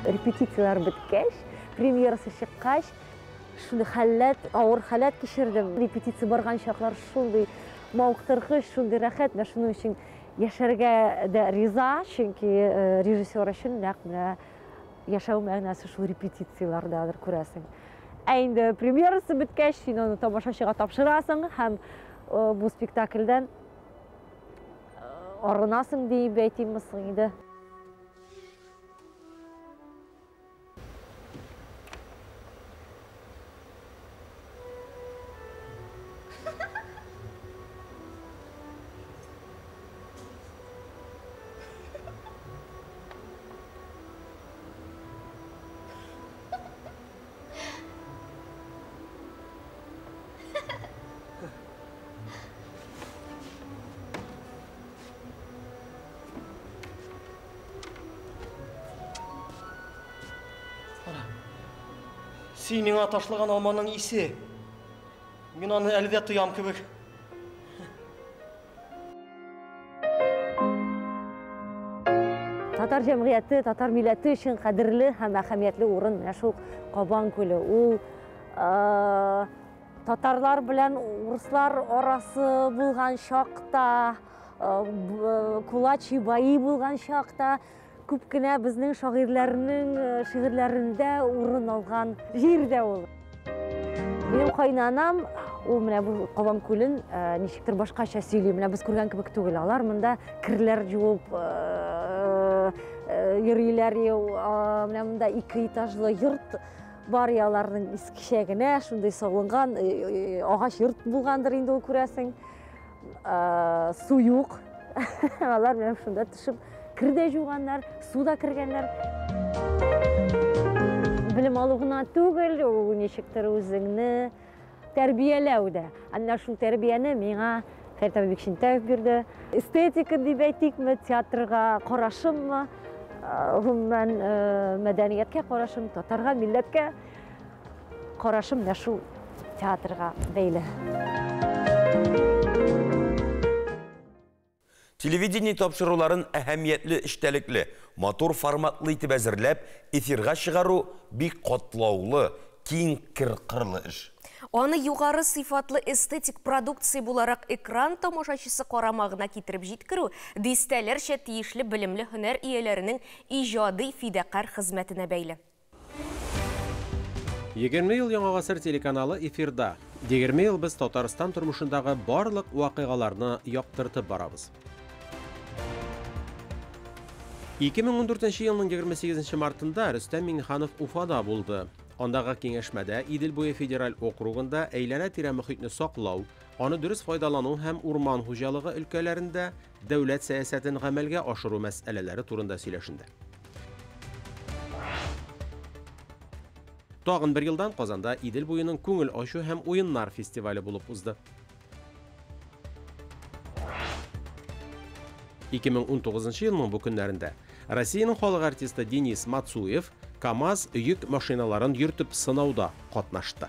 Репетицияләр беткәч, премьерасы чыккач, шундый халәт, авыр халәт кичердем. Репетиция барган чаклар шундый мавыктыргыч, шундый рәхәт. Менә шуның өчен яшәргә дә риза, чөнки режиссер өчен нәкъ менә яшәү мәгънәсе шул репетицияләрдәдер, күрәсең. Ә инде премьерасы беткәч, син аны тамашачыга тапшырасың һәм бу спектакльдән арынасың дип әйтимме соң инде. Син миңа ташлаган алманың исе. Мин аны әле дә тоям кебек. Татар җәмгыяте, татар милләте өчен кадерле һәм әһәмиятле урын менә шул Кабан күле. Ул татарлар белән урыслар арасы булган чакта, кулачи баи булган чакта күп кенә безнең шагыйрьләрнең шигырьләрендә урын алган җир дә ул. Минем кайнанам Ул менә бу Кабан күлен ничектер башкача сөйли. Менә без күргән кебек түгел. Алар монда керләр жуып йөриләр. Менә монда 2 этажлы йорт бар, аларның искечә генә шундый салынган агач йорт булгандыр инде ул, күрәсең. Су юк. Алар менә шунда төшеп кер дә жуганнар, су да кергәннәр. Белем алу гына түгел, ул ничектер үзеңне тәрбияләү дә. Әнә шул тәрбияне миңа Фәрит абый Бикчәнтәев бирде. Эстетика дип әйтикме, театрга карашыммы, гомумән мәдәнияткә карашым, татарга, милләткә карашым менә шул театрга бәйле. Телевидение тапшыруларын әһәмиятле, эчтәлекле, матур форматлы итеп әзерләп, эфирга чыгару бик катлаулы, киң кыр-кырлы эш. Аны югары сыйфатлы эстетик продукция буларак экран тамашачысы карамагына китереп җиткерү дистәләрчә тиешле белемле һөнәр ияләренең иҗади фидакарь хезмәтенә бәйле. 20 ел Яңа гасыр телеканалы эфирда. 20 ел без Татарстан тормышындагы барлык вакыйгаларны яктыртып барабыз. 2014 елның 28 мартында Рөстәм Миңнеханов Уфада булды. Андагы киңәшмәдә Идел буе федераль округында әйләнә-тирә мөхитне саклау, аны дөрес файдалану һәм урман хуҗалыгы өлкәләрендә дәүләт сәясәтен гамәлгә ашыру мәсьәләләре турында сөйләшенде. Тагын бер елдан Казанда Идел буеның күңел ачу һәм уеннар фестивале булып узды. 2019 елның бу көннәрендә Россиянең халык артисты Денис Мацуев КАМАЗ йөк машиналарын йөртеп сынауда катнашты.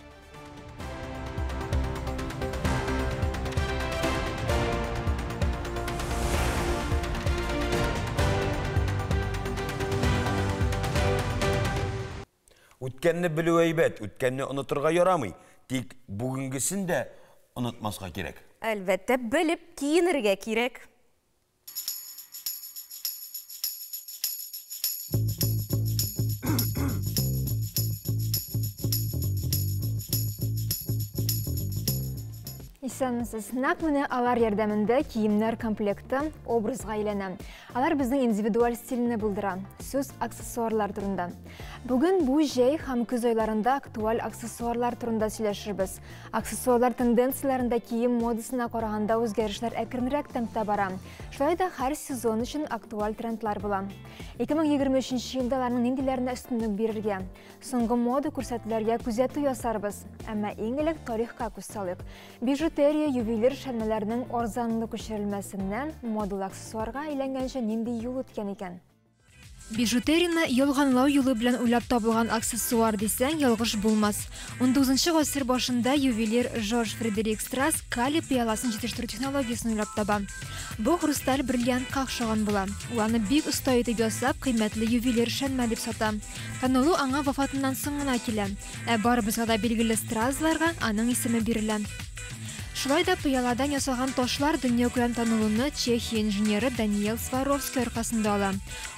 Үткәнне белү әйбәт, үткәнне онытырга ярамый. Тик бүгенгесен дә онытмаска кирәк. Әлбәттә, белеп киенергә кирәк. Исәнмесез. Нәкъ менә алар ярдәмендә киемнәр комплекты образга әйләнә. Алар безнең индивидуаль стильне булдыра. Сүз аксессуарлар турында. Бүген бу җәй һәм көз айларында актуаль аксессуарлар турында сөйләшербез. Аксессуарлар тенденцияләрендә кием модасына караганда үзгәрешләр әкренрәк темпта бара. Шулай да һәр сезон өчен актуаль трендлар була. 2023 елда аларның ниндиләренә өстенлек бирергә? Соңгы мода күрсәтүләргә күзәтү ясарбыз. Әмма иң элек тарихка күз салыйк. Бижутерия ювелир эшләнмәләренең арзанлы күчерелмәсеннән модалы аксессуарга әйләнгәнче нинди юл үткән икән? Бижутерияны ялганлау юлы белән уйлап табылган аксессуар дисәң, ялгыш булмас. 19 гасыр башында ювелир Жорж Фредерик Страс калий пыяласын җитештерү технологиясен уйлап таба. Бу хрусталь бриллиантка охшаган була. Ул аны бик оста итеп ясап, кыйммәтле ювелир эшләнмә дип сата. Танылу аңа вафатыннан соң гына килә. Ә барыбызга да билгеле Стразларга аның исеме бирелә. Шулай да пыяладан ясалган ташлар дөньякүләм танылуны Чехия инженеры Даниэл Сваровский аркасында ала.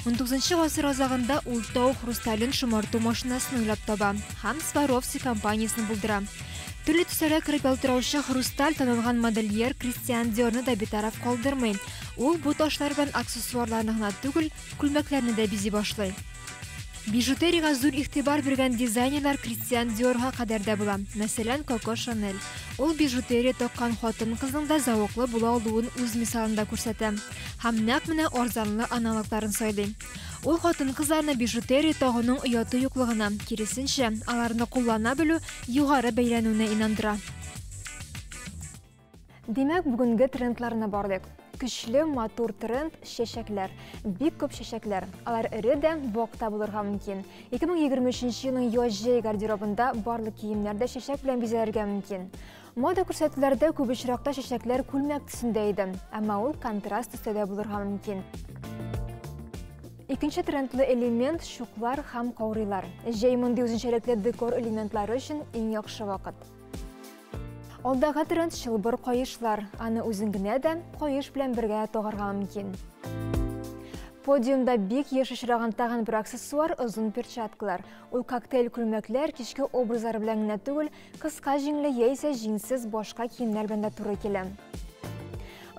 19 гасыр азагында ул тау хрустален шомарту машинасын уйлап таба һәм Сваровский компаниясен булдыра. Төрле төсләргә кереп ялтыраучы хрусталь танылган модельер Кристиан Диорны да битараф калдырмый. Ул бу ташлар белән аксессуарларны гына түгел, күлмәкләрне дә бизи башлый. Бижутерияга зур игътибар биргән дизайнерлар Кристиан Диорга кадәр дә була. Мәсәлән, Коко Шанель. Ул бижутерия таккан хатын-кызның да зәвыклы була алуын үз мисалында күрсәтә. Һәм нәкъ менә арзанлы аналогларын сайлый. Ул хатын-кызларны бижутерия тагуның ояты юклыгына, киресенчә, аларны куллана белү югары бәйләнүенә инандыра. Димәк, бүгенге трендларны барлык. Көчле, матур тренд чәчәкләр. Бик күп чәчәкләр. Алар эре дә, вак та булырга мөмкин. 2023 елның яз-җәй гардеробында барлык киемнәр дә чәчәк белән бизәлергә мөмкин. Мода күрсәтүләрдә күп очракта чәчәкләр күлмәк төсендә иде, әмма ул контраст төстә дә булырга мөмкин. Икенче трендлы элемент чуклар һәм каурыйлар. Җәй мондый үзенчәлекле декор элементлары өчен иң яхшы вакыт. Алдагы тренд чылбыр каешлар. Аны үзең генә дә, каеш белән бергә тагарга мөмкин. Подиумда бик еш очраган тагын бер аксессуар озын перчаткалар. Ул коктейль күлмәкләр, кичке образлар белән генә түгел, кыска җиңле яисә җиңсез башка киемнәр белән дә туры килә.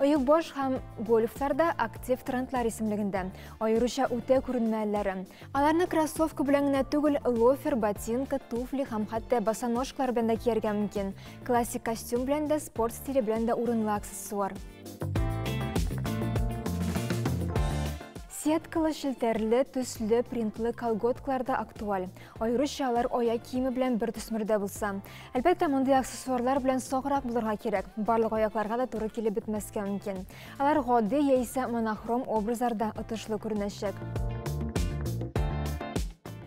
Оекбаш һәм гольфлар да актив трендлар исемлегендә, аеруча үтә күренмәлеләре. Аларны кроссовка белән генә түгел, лофер, ботинка, туфли һәм хәтта босоножкалар белән дә кияргә мөмкин. Классик костюм белән дә, спорт стиле белән дә урынлы аксессуар. Сеткалы, челтәрле, төсле, принтлы колготкалар да актуаль. Аеруча алар аяк киеме белән бер төсмердә булса. Әлбәттә, мондый аксессуарлар белән саграк булырга кирәк. Барлык аякларга да туры килеп бетмәскә мөмкин. Алар гади яисә монохром образларда отышлы күренәчәк.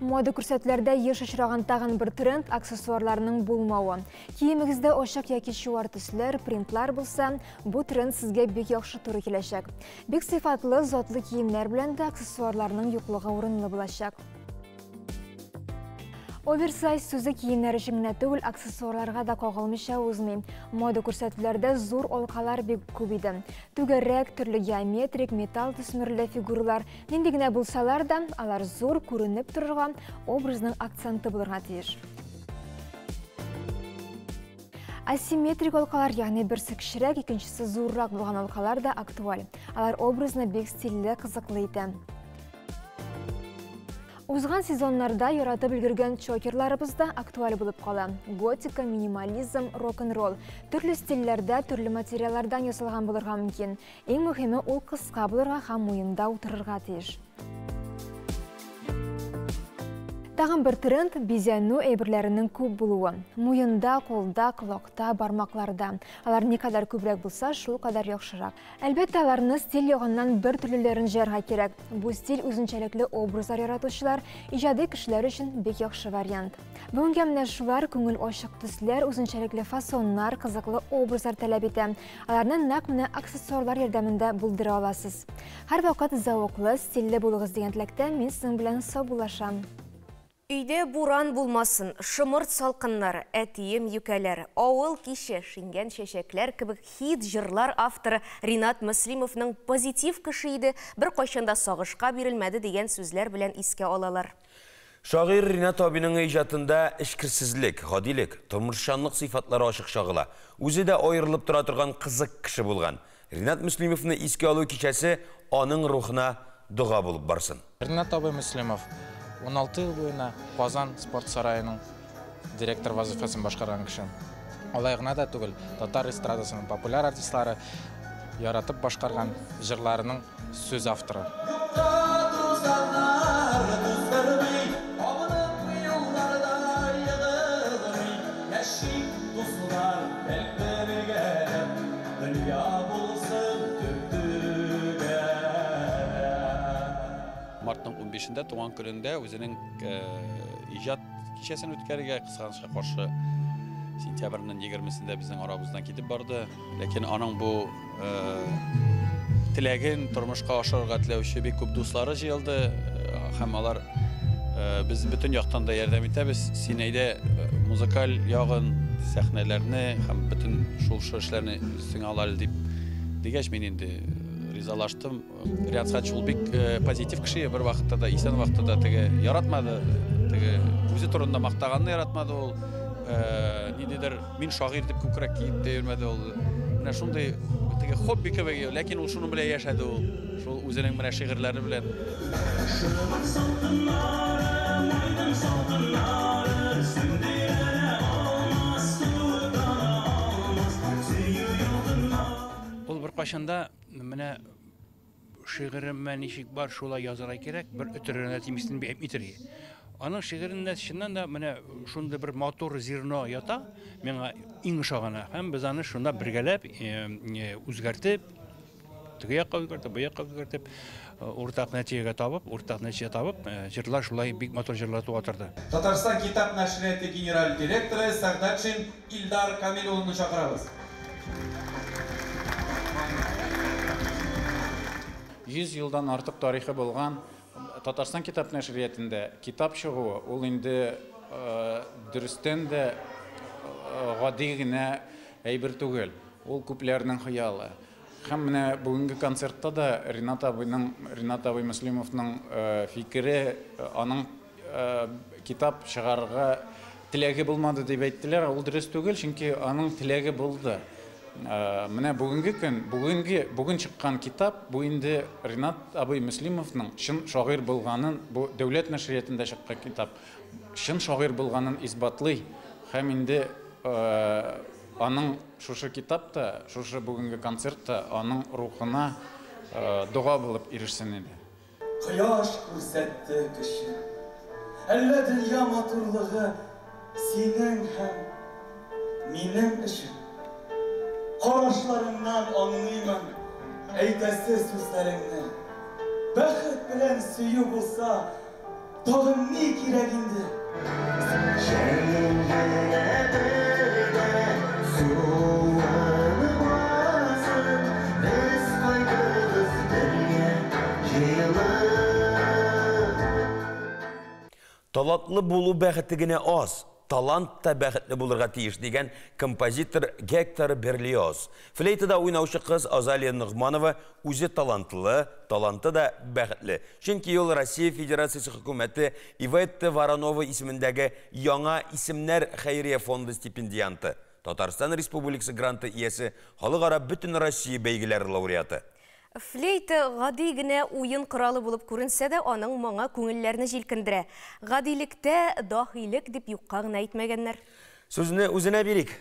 Мода күрсәтүләрдә еш очраган тагын бер тренд аксессуарларның булмавы. Киемегездә ачык яки чуар төсләр, принтлар булса, бу тренд сезгә бик яхшы туры киләчәк. Бик сыйфатлы, затлы киемнәр белән дә аксессуарларның юклыгы урынлы булачак. Оверсайз сүзе киемнәр өчен генә түгел, аксессуарларга да кагылмыйча узмый. Мода күрсәтүләрдә зур алкалар бик күп иде. Түгәрәк, төрле геометрик, металл төсмерле фигуралар, нинди генә булсалар да, алар зур күренеп торырга, образның акценты булырга тиеш. Асимметрик алкалар, ягъни берсе кечерәк, икенчесе зуррак булган алкалар да актуаль. Алар образны бик стильле, кызыклы итә. Узган сезоннарда яратып өлгергән чокерларыбыз да актуаль булып кала. Готика, минимализм, рок-н-ролл. Төрле стильләрдә, төрле материаллардан ясалган булырга мөмкин. Иң мөһиме, ул кыска булырга һәм муенда утырырга тиеш. Тагын бер тренд бизәнү әйберләренең күп булуы. Муенда, кулда, колакта, бармакларда. Алар никадәр күбрәк булса, шул кадәр яхшырак. Әлбәттә, аларны стиль ягыннан бер төрлеләрен җыярга кирәк. Бу стиль үзенчәлекле образлар яратучылар, иҗади кешеләр өчен бик яхшы вариант. Бүгенгә менә шулар күңел ачык төсләр, үзенчәлекле фасоннар, кызыклы образлар таләп итә. Аларны нәкъ менә аксессуарлар ярдәмендә булдыра аласыз. Һәрвакыт зәвыклы, стильле булыгыз дигән теләктә мин сезнең белән саубуллашам. Өйдә буран булмасын, шомырт салкыннар, әтием юкәләр, авыл киче, шиңгән чәчәкләр кебек хит җырлар авторы Ринат Мөслимовның позитив кеше иде, беркайчан да сагышка бирелмәде дигән сүзләр белән искә алалар. Шагыйрь Ринат абиның иҗатында эчкерсезлек, гадилек, тормышчанлык сыйфатлары ачык чагыла. Үзе дә аерылып тора торган кызык кеше булган. Ринат Мөслимовны искә алу кичәсе аның рухына дога булып барсын. Ринат абый Мөслимов 16 ел буена Казан спорт сараеның директор вазифасын башкарган кеше. Алай гына да түгел, татар эстрадасының популяр артистлары яратып башкарган җырларының сүз авторы. Мартның 15-ндә туган көнендә үзенең иҗат кичәсен үткәрергә, кызганычка каршы сентябрьнең 20-сендә безнең арабыздан китеп барды. Ләкин аның бу теләген тормышка ашырырга теләүче бик күп дуслары җыелды һәм алар без бөтен яктан да ярдәм итәбез. Син әйдә музыкаль ягын, сәхнәләрне һәм бөтен шул эшләрне өстеңә ал әле дип дигәч, мин инде ризалаштым. Ринат Сәгатович ул бик позитив кеше, бер вакытта да, исән вакытта да теге яратмады, теге үзе турында мактаганны яратмады ул. Ниндидер мин шагыйрь дип күкрәк киеп тә йөрмәде ул. Менә шундый теге хобби кебек, ләкин ул шуның белән яшәде ул. Шул үзенең менә шигырьләре белән. Ул беркайчан да менә шигыремә ничек бар, шулай язарга кирәк, бер өтеренә тимесен әйтми. Аның шигырендә чыннан да менә шундый бер матур зерно ята, миңа иң ошаганы. Һәм без аны шунда бергәләп үзгәртеп, теге якка үзгәртеп, бу якка үзгәртеп, уртак нәтиҗәгә табып, уртак нәтиҗә табып, җырлар шулай бик матур җырлар туа торды. Татарстан китап нәшрияты генераль директоры Сәгъдәтшин Илдар Камил улын чакырабыз. 100 елдан артык тарихы булган Татарстан китап нәшриятында китап чыгуы ул инде дөрестән дә гади генә әйбер түгел. Ул күпләрнең хыялы. Һәм менә бүгенге концертта да Ринат абыйның, Ринат абый Мөслимовның фикере, аның китап чыгарырга теләге булмады дип әйттеләр. Ул дөрес түгел, чөнки аның теләге булды. Менә бүгенге көн, бүгенге, бүген чыккан китап, бу инде Ринат абый Мөслимовның чын шагыйрь булганын, бу дәүләт нәшриятында чыккан китап, чын шагыйрь булганын исбатлый. Һәм инде аның шушы китап та, шушы бүгенге концерт та аның рухына дога булып ирешсен иде. Кояш күрсәтте көчен. Әллә дөнья матурлыгы синең һәм минем өчен? Карашларыңнан аңлыймын әйтәсе сүзләреңне. Бәхет белән сөю булса, Тагын ни кирәк инде? Җәен генә бер дә суынмасын, без кайтырбыз бергә җыелып. Талантлы булу бәхете генә аз, талант та бәхетле булырга тиеш, дигән композитор Гектор Берлиоз. Флейтада уйнаучы кыз Азалия Ногманова үзе талантлы, таланты да бәхетле. Чөнки ул Россия Федерациясе Хөкүмәте Иветта Воронова исемендәге Яңа исемнәр хәйрия фонды стипендианты, Татарстан Республикасы гранты иясе, халыкара Бөтенроссия бәйгеләре лауреаты. Флейта гади генә уен коралы булып күренсә дә, аның моңы күңелләрне җилкендерә. Гадилектә, даһилек дип юкка гына әйтмәгәннәр. Сүзне үзенә бирик.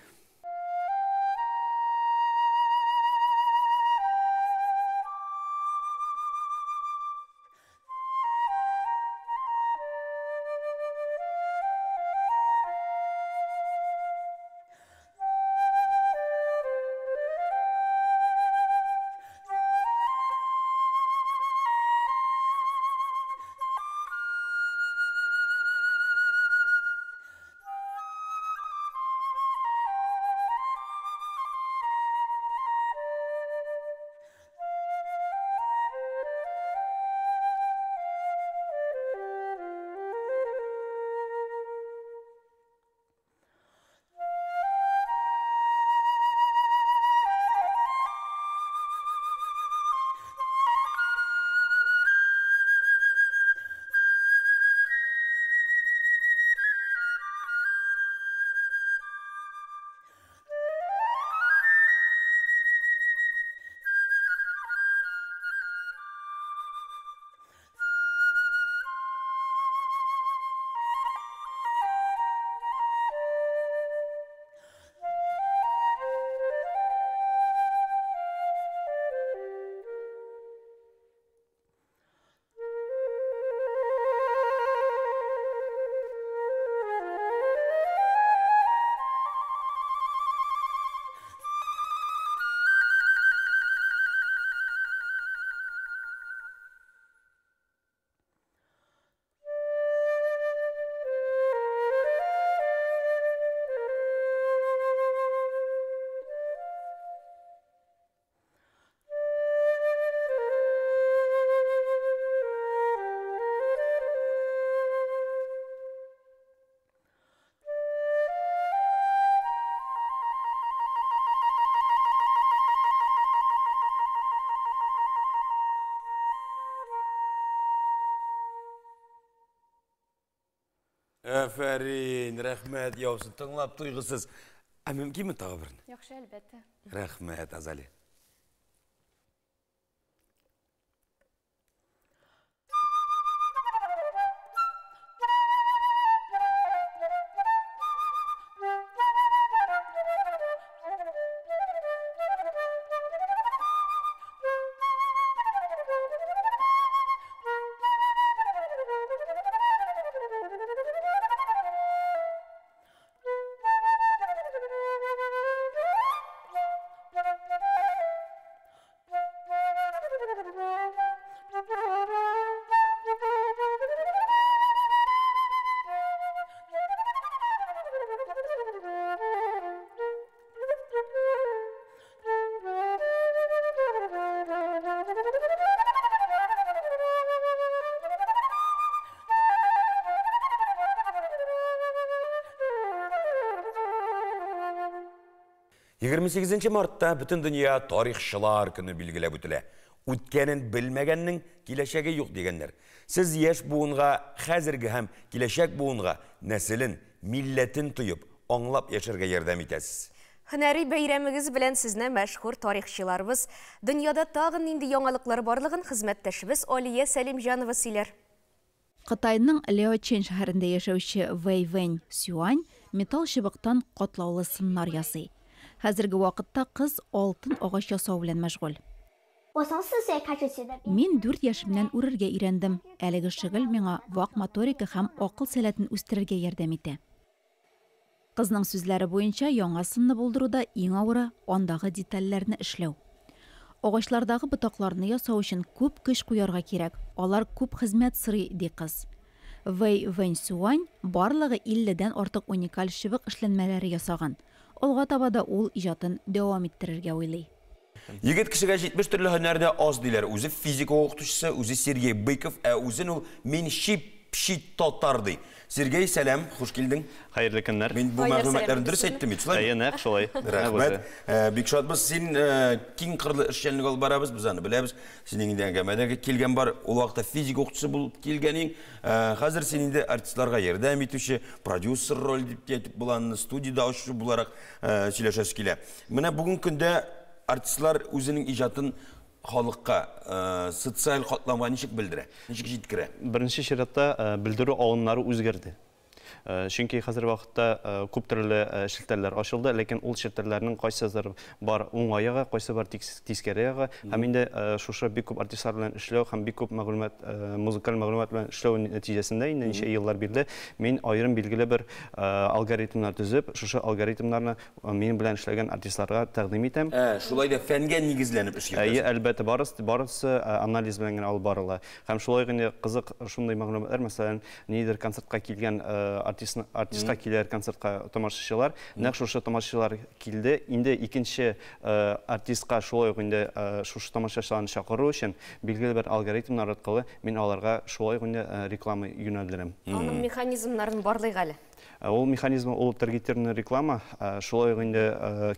Афәрин, рәхмәт яусын, тыңлап туйгысыз. Ә мөмкинме тагы берне? Яхшы, әлбәттә. Рәхмәт, Азалия. 28 мартта бөтен дөнья тарихчылар көне билгеләп үтелә. Үткәнен белмәгәннең киләчәге юк дигәннәр. Сез яшь буынга, хәзерге һәм киләчәк буынга нәселен, милләтен тоеп, аңлап яшәргә ярдәм итәсез. Һөнәри бәйрәмегез белән сезне, мәшһүр тарихчыларыбыз! Дөньяда тагын нинди яңалыклар барлыгын хезмәттәшебез Алия Сәлимҗанова сөйләр. Кытайның Ляочэн шәһәрендә яшәүче Вэй Вэнь Сюань металл чыбыктан катлаулы сыннар ясый. Хәзерге вакытта кыз алтын агач ясау белән мәшгуль. Мин дүрт яшемнән үрергә өйрәндем. Әлеге шөгыль миңа вак моторика һәм акыл сәләтен үстерергә ярдәм итә. Кызның сүзләре буенча, яңа сынны булдыруда иң авыры, андагы детальләрне эшләү. Агачлардагы ботакларны ясау өчен күп көч куярга кирәк, алар күп хезмәт сорый, ди кыз. Вэй Вэньсюань барлыгы 50 дән артык уникаль чыбык эшләнмәләре ясаган. Алга таба да ул иҗатын дәвам иттерергә уйлый. Егет кешегә 70 төрле һөнәр дә аз диләр. Үзе физика укытучысы, үзе Сергей Быков, ә үзен ул мин чип-чи татар ди. Сергей, сәлам, хуш килдең. Хәерле көннәр. Мин бу мәгълүматларны дөрес әйттем бит, шулаймы? Әйе, нәкъ шулай. Рәхмәт. Бик шатбыз. Син киң кырлы эшчәнлек алып барабыз, без аны беләбез. Синең инде әңгәмәдә килгән бар. Ул вакытта физика укытучысы булып килгән идең. Хәзер син инде артистларга ярдәм итүче, продюсер роль дип әйтеп була, аны студиядә ачучы буларак сөйләшәсе килә. Менә бүгенге көндә артистлар үзенең иҗатын халыкка, социаль катламга ничек белдерә, ничек җиткерә? Беренче чиратта белдерү алымнары үзгәрде. Чөнки хәзерге вакытта күп төрле челтәрләр ачылды, ләкин ул челтәрләрнең кайсыдыр бар уңай ягы, кайсы бар тискәре ягы. Һәм инде шушы бик күп артистлар белән эшләү һәм бик күп мәгълүмат, музыкаль мәгълүмат белән эшләү нәтиҗәсендә инде ничә еллар бирле мин аерым билгеле бер алгоритмнар төзеп, шушы алгоритмнарны минем белән эшләгән артистларга тәкъдим итәм. Шулай да фәнгә нигезләнеп эш йөртәсең. Әйе, әлбәттә, барысы анализ белән генә алып барыла. Һәм шулай гына кызык шундый мәгълүматлар, мәсәлән, ниндидер концертка килгән артистка киләр концертка тамашачылар, нәкъ шушы тамашачылар килде, инде икенче артистка шулай ук инде шушы тамашачыларны чакыру өчен билгеле бер алгоритмнар аркылы мин аларга шулай ук инде реклама юнәлдерәм. Аның механизмнарын барлыйк әле. Ул механизм, ул таргетированная реклама, шулай ук инде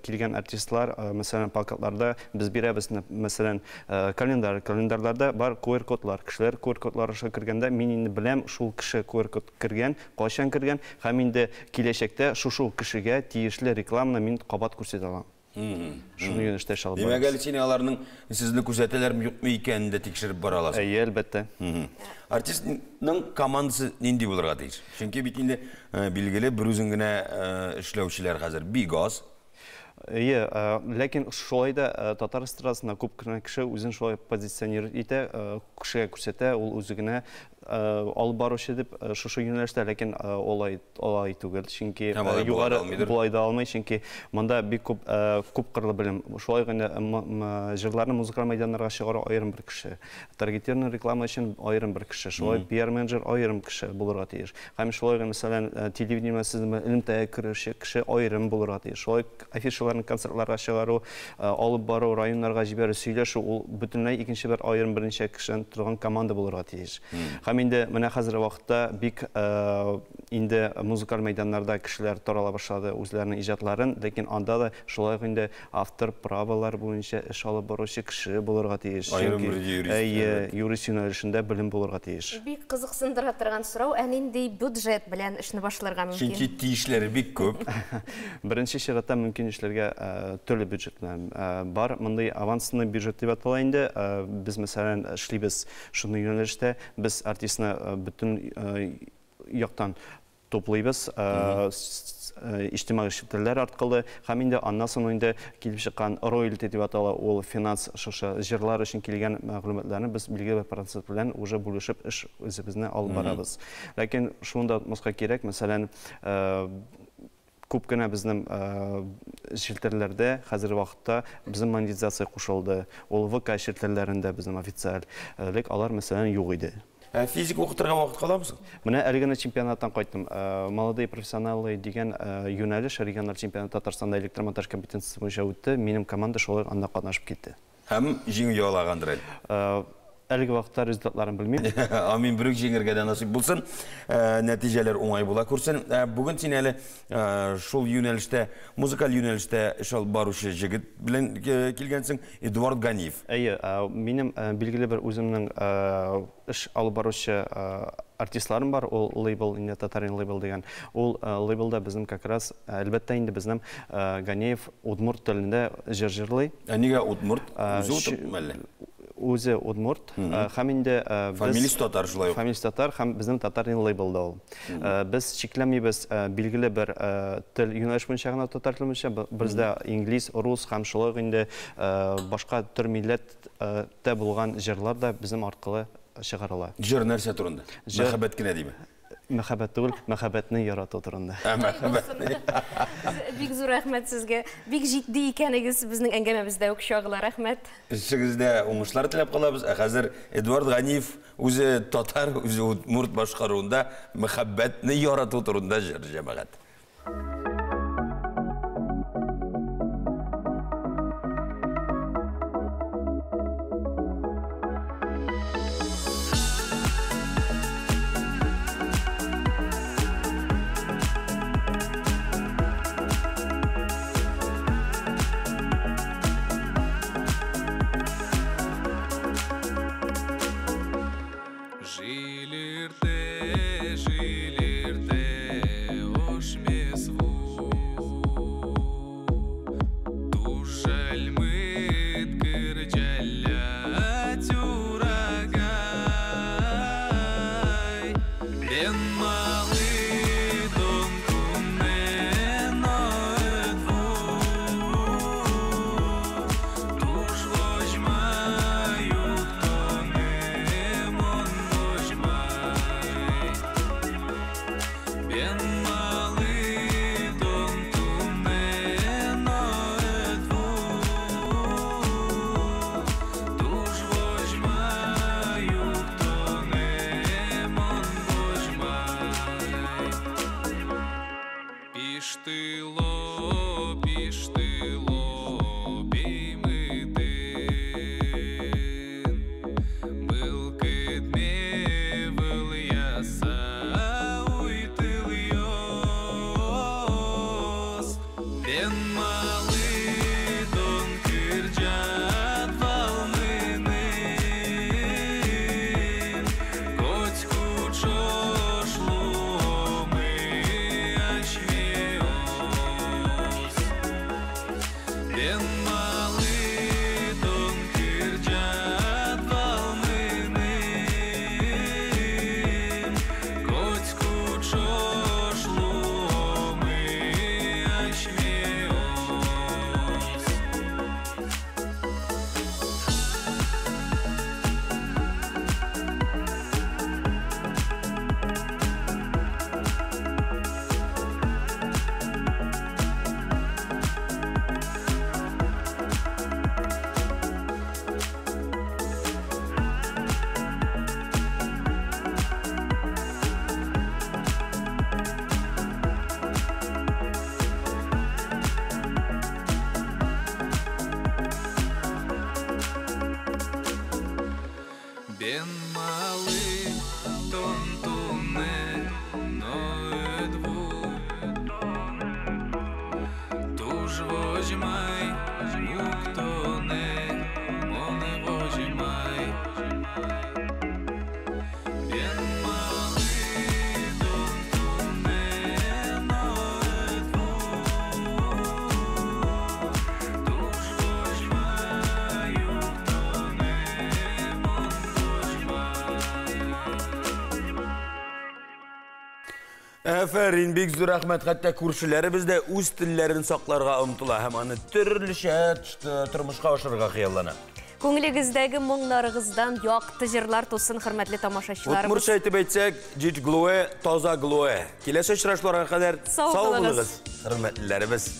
килгән артистлар, мәсәлән, плакатларда без бирәбез, мәсәлән, календарь, календарьларда бар ку эр кодлар. Кешеләр ку эр кодлар аша кергәндә, мин инде беләм, шул кеше ку эр код кергән, кайчан кергән, һәм инде киләчәктә шушы кешегә тиешле рекламаны мин кабат күрсәтә алам. Шуны юнәлештә эш алып Димәк, барабыз. әле син аларның сезне күзәтәләрме, юкмы икәнен дә тикшереп бара аласың. Әйе, әлбәттә. Артистның командасы нинди булырга тиеш? Чөнки бит инде билгеле бер үзең генә эшләүчеләр хәзер бик аз. Әйе, ләкин шулай да татар эстрадасында күп кенә кеше үзен шулай позиционировать итә, кешегә күрсәтә, ул үзе генә алып баручы дип шушы юнәлештә, ләкин алай түгел, чөнки Һәм алай була югары да алмыйдыр. булай да алмый, чөнки монда бик күп кырлы белем. Шулай гына җырларны музыкаль мәйданнарга чыгару аерым бер кеше, таргетированный реклама өчен аерым бер кеше, шулай пиар-менеджер аерым кеше булырга тиеш. Һәм шулай гына, мәсәлән, телевидение белән сезнең элемтәгә керүче кеше аерым булырга тиеш. Шулай афишаларны концертларга чыгару, алып бару, районнарга җибәрү, сөйләшү, ул бөтенләй икенче бер аерым берничә кешедән торган команда булырга тиеш. Һәм инде менә хәзерге вакытта бик инде музыкаль мәйданнарда кешеләр тарала башлады үзләренең иҗатларын, ләкин анда да шулай ук инде автор правалар буенча эш алып баручы кеше булырга тиеш. Аерым Чөнки, бер юрист, әйе, әлбәттә. юрист юнәлешендә белем булырга тиеш. Бик кызыксындыра торган сорау, ә нинди бюджет белән эшне башларга мөмкин? Чөнки тиешләре бик күп. Беренче чиратта мөмкин эшләргә төрле бюджет белән бар. Мондый авансный бюджет дип атала инде. Без, мәсәлән, эшлибез шундый юнәлештә. Без артистны бөтен яктан туплыйбыз, иҗтимагый челтәрләр аркылы, һәм инде аннан соң инде килеп чыккан роялти дип атала, ул финанс шушы җырлар өчен килгән мәгълүматларны без билгеле бер процент белән уже бүлешеп эш үзебезне алып барабыз. Ләкин шуны да онытмаска кирәк, мәсәлән, күп кенә безнең челтәрләрдә хәзерге вакытта безнең монетизация кушылды. Ул ВК челтәрләрендә безнең официаль. Элек алар, мәсәлән, юк иде. Физик укытырга вакыт каламы соң? Менә әле генә чемпионаттан кайттым. Молодые профессионалы дигән юнәлеш региональ чемпионат Татарстанда электромонтаж компетенциясе буенча үтте. Минем команда шулай анда катнашып китте. Һәм җиңү яулагандыр әле. Әлеге вакытта результатларын белмим. Амин, берүк җиңергә дә насыйп булсын. Нәтиҗәләр уңай була күрсен. Бүген син әле шул юнәлештә, музыкаль юнәлештә эш алып баручы җегет белән килгәнсең, Эдуард Ганиев. Әйе, минем билгеле бер үземнең эш алып баручы артистларым бар, ул лейбл, инде Татарин лейбл дигән. Ул лейблда безнең как раз, әлбәттә инде безнең Ганиев удмурт телендә җыр җырлый. Ә нигә удмурт? Үзе удмурт әллә? Үзе удмурт, һәм инде без Фамилиясе татар шулай ук. Фамилиясе татар һәм безнең Татарин лейблда ул. Без чикләмибез билгеле бер тел юнәлеш буенча гына, татар теле буенча, бездә инглиз, рус һәм шулай ук инде башка төр милләттә булган җырлар да безнең аркылы чыгарыла. Җыр нәрсә турында? Мәхәббәт кенә диме? Мәхәббәт түгел, мәхәббәтне ярату турында. Мәхәббәтне. Бик зур рәхмәт сезгә. Бик җитди икәнегез безнең әңгәмәбездә үк чагыла. Рәхмәт. Эшегездә уңышлар теләп калабыз. Ә хәзер Эдуард Ганиев үзе татар, үзе удмурт башкаруында мәхәббәтне ярату турында җыр, җәмәгать. Әфәрин, бик зур рәхмәт. Хәтта күршеләребез дә үз телләрен сакларга омтыла һәм аны төрлечә тормышка ашырырга хыяллана. Күңелегездәге моңнарыгыздан якты җырлар тусын, хөрмәтле тамашачыларыбыз. Удмуртча әйтеп әйтсәк, җич глуэ, таза глуэ. Киләсе очрашуларга кадәр сау булыгыз, хөрмәтлеләребез.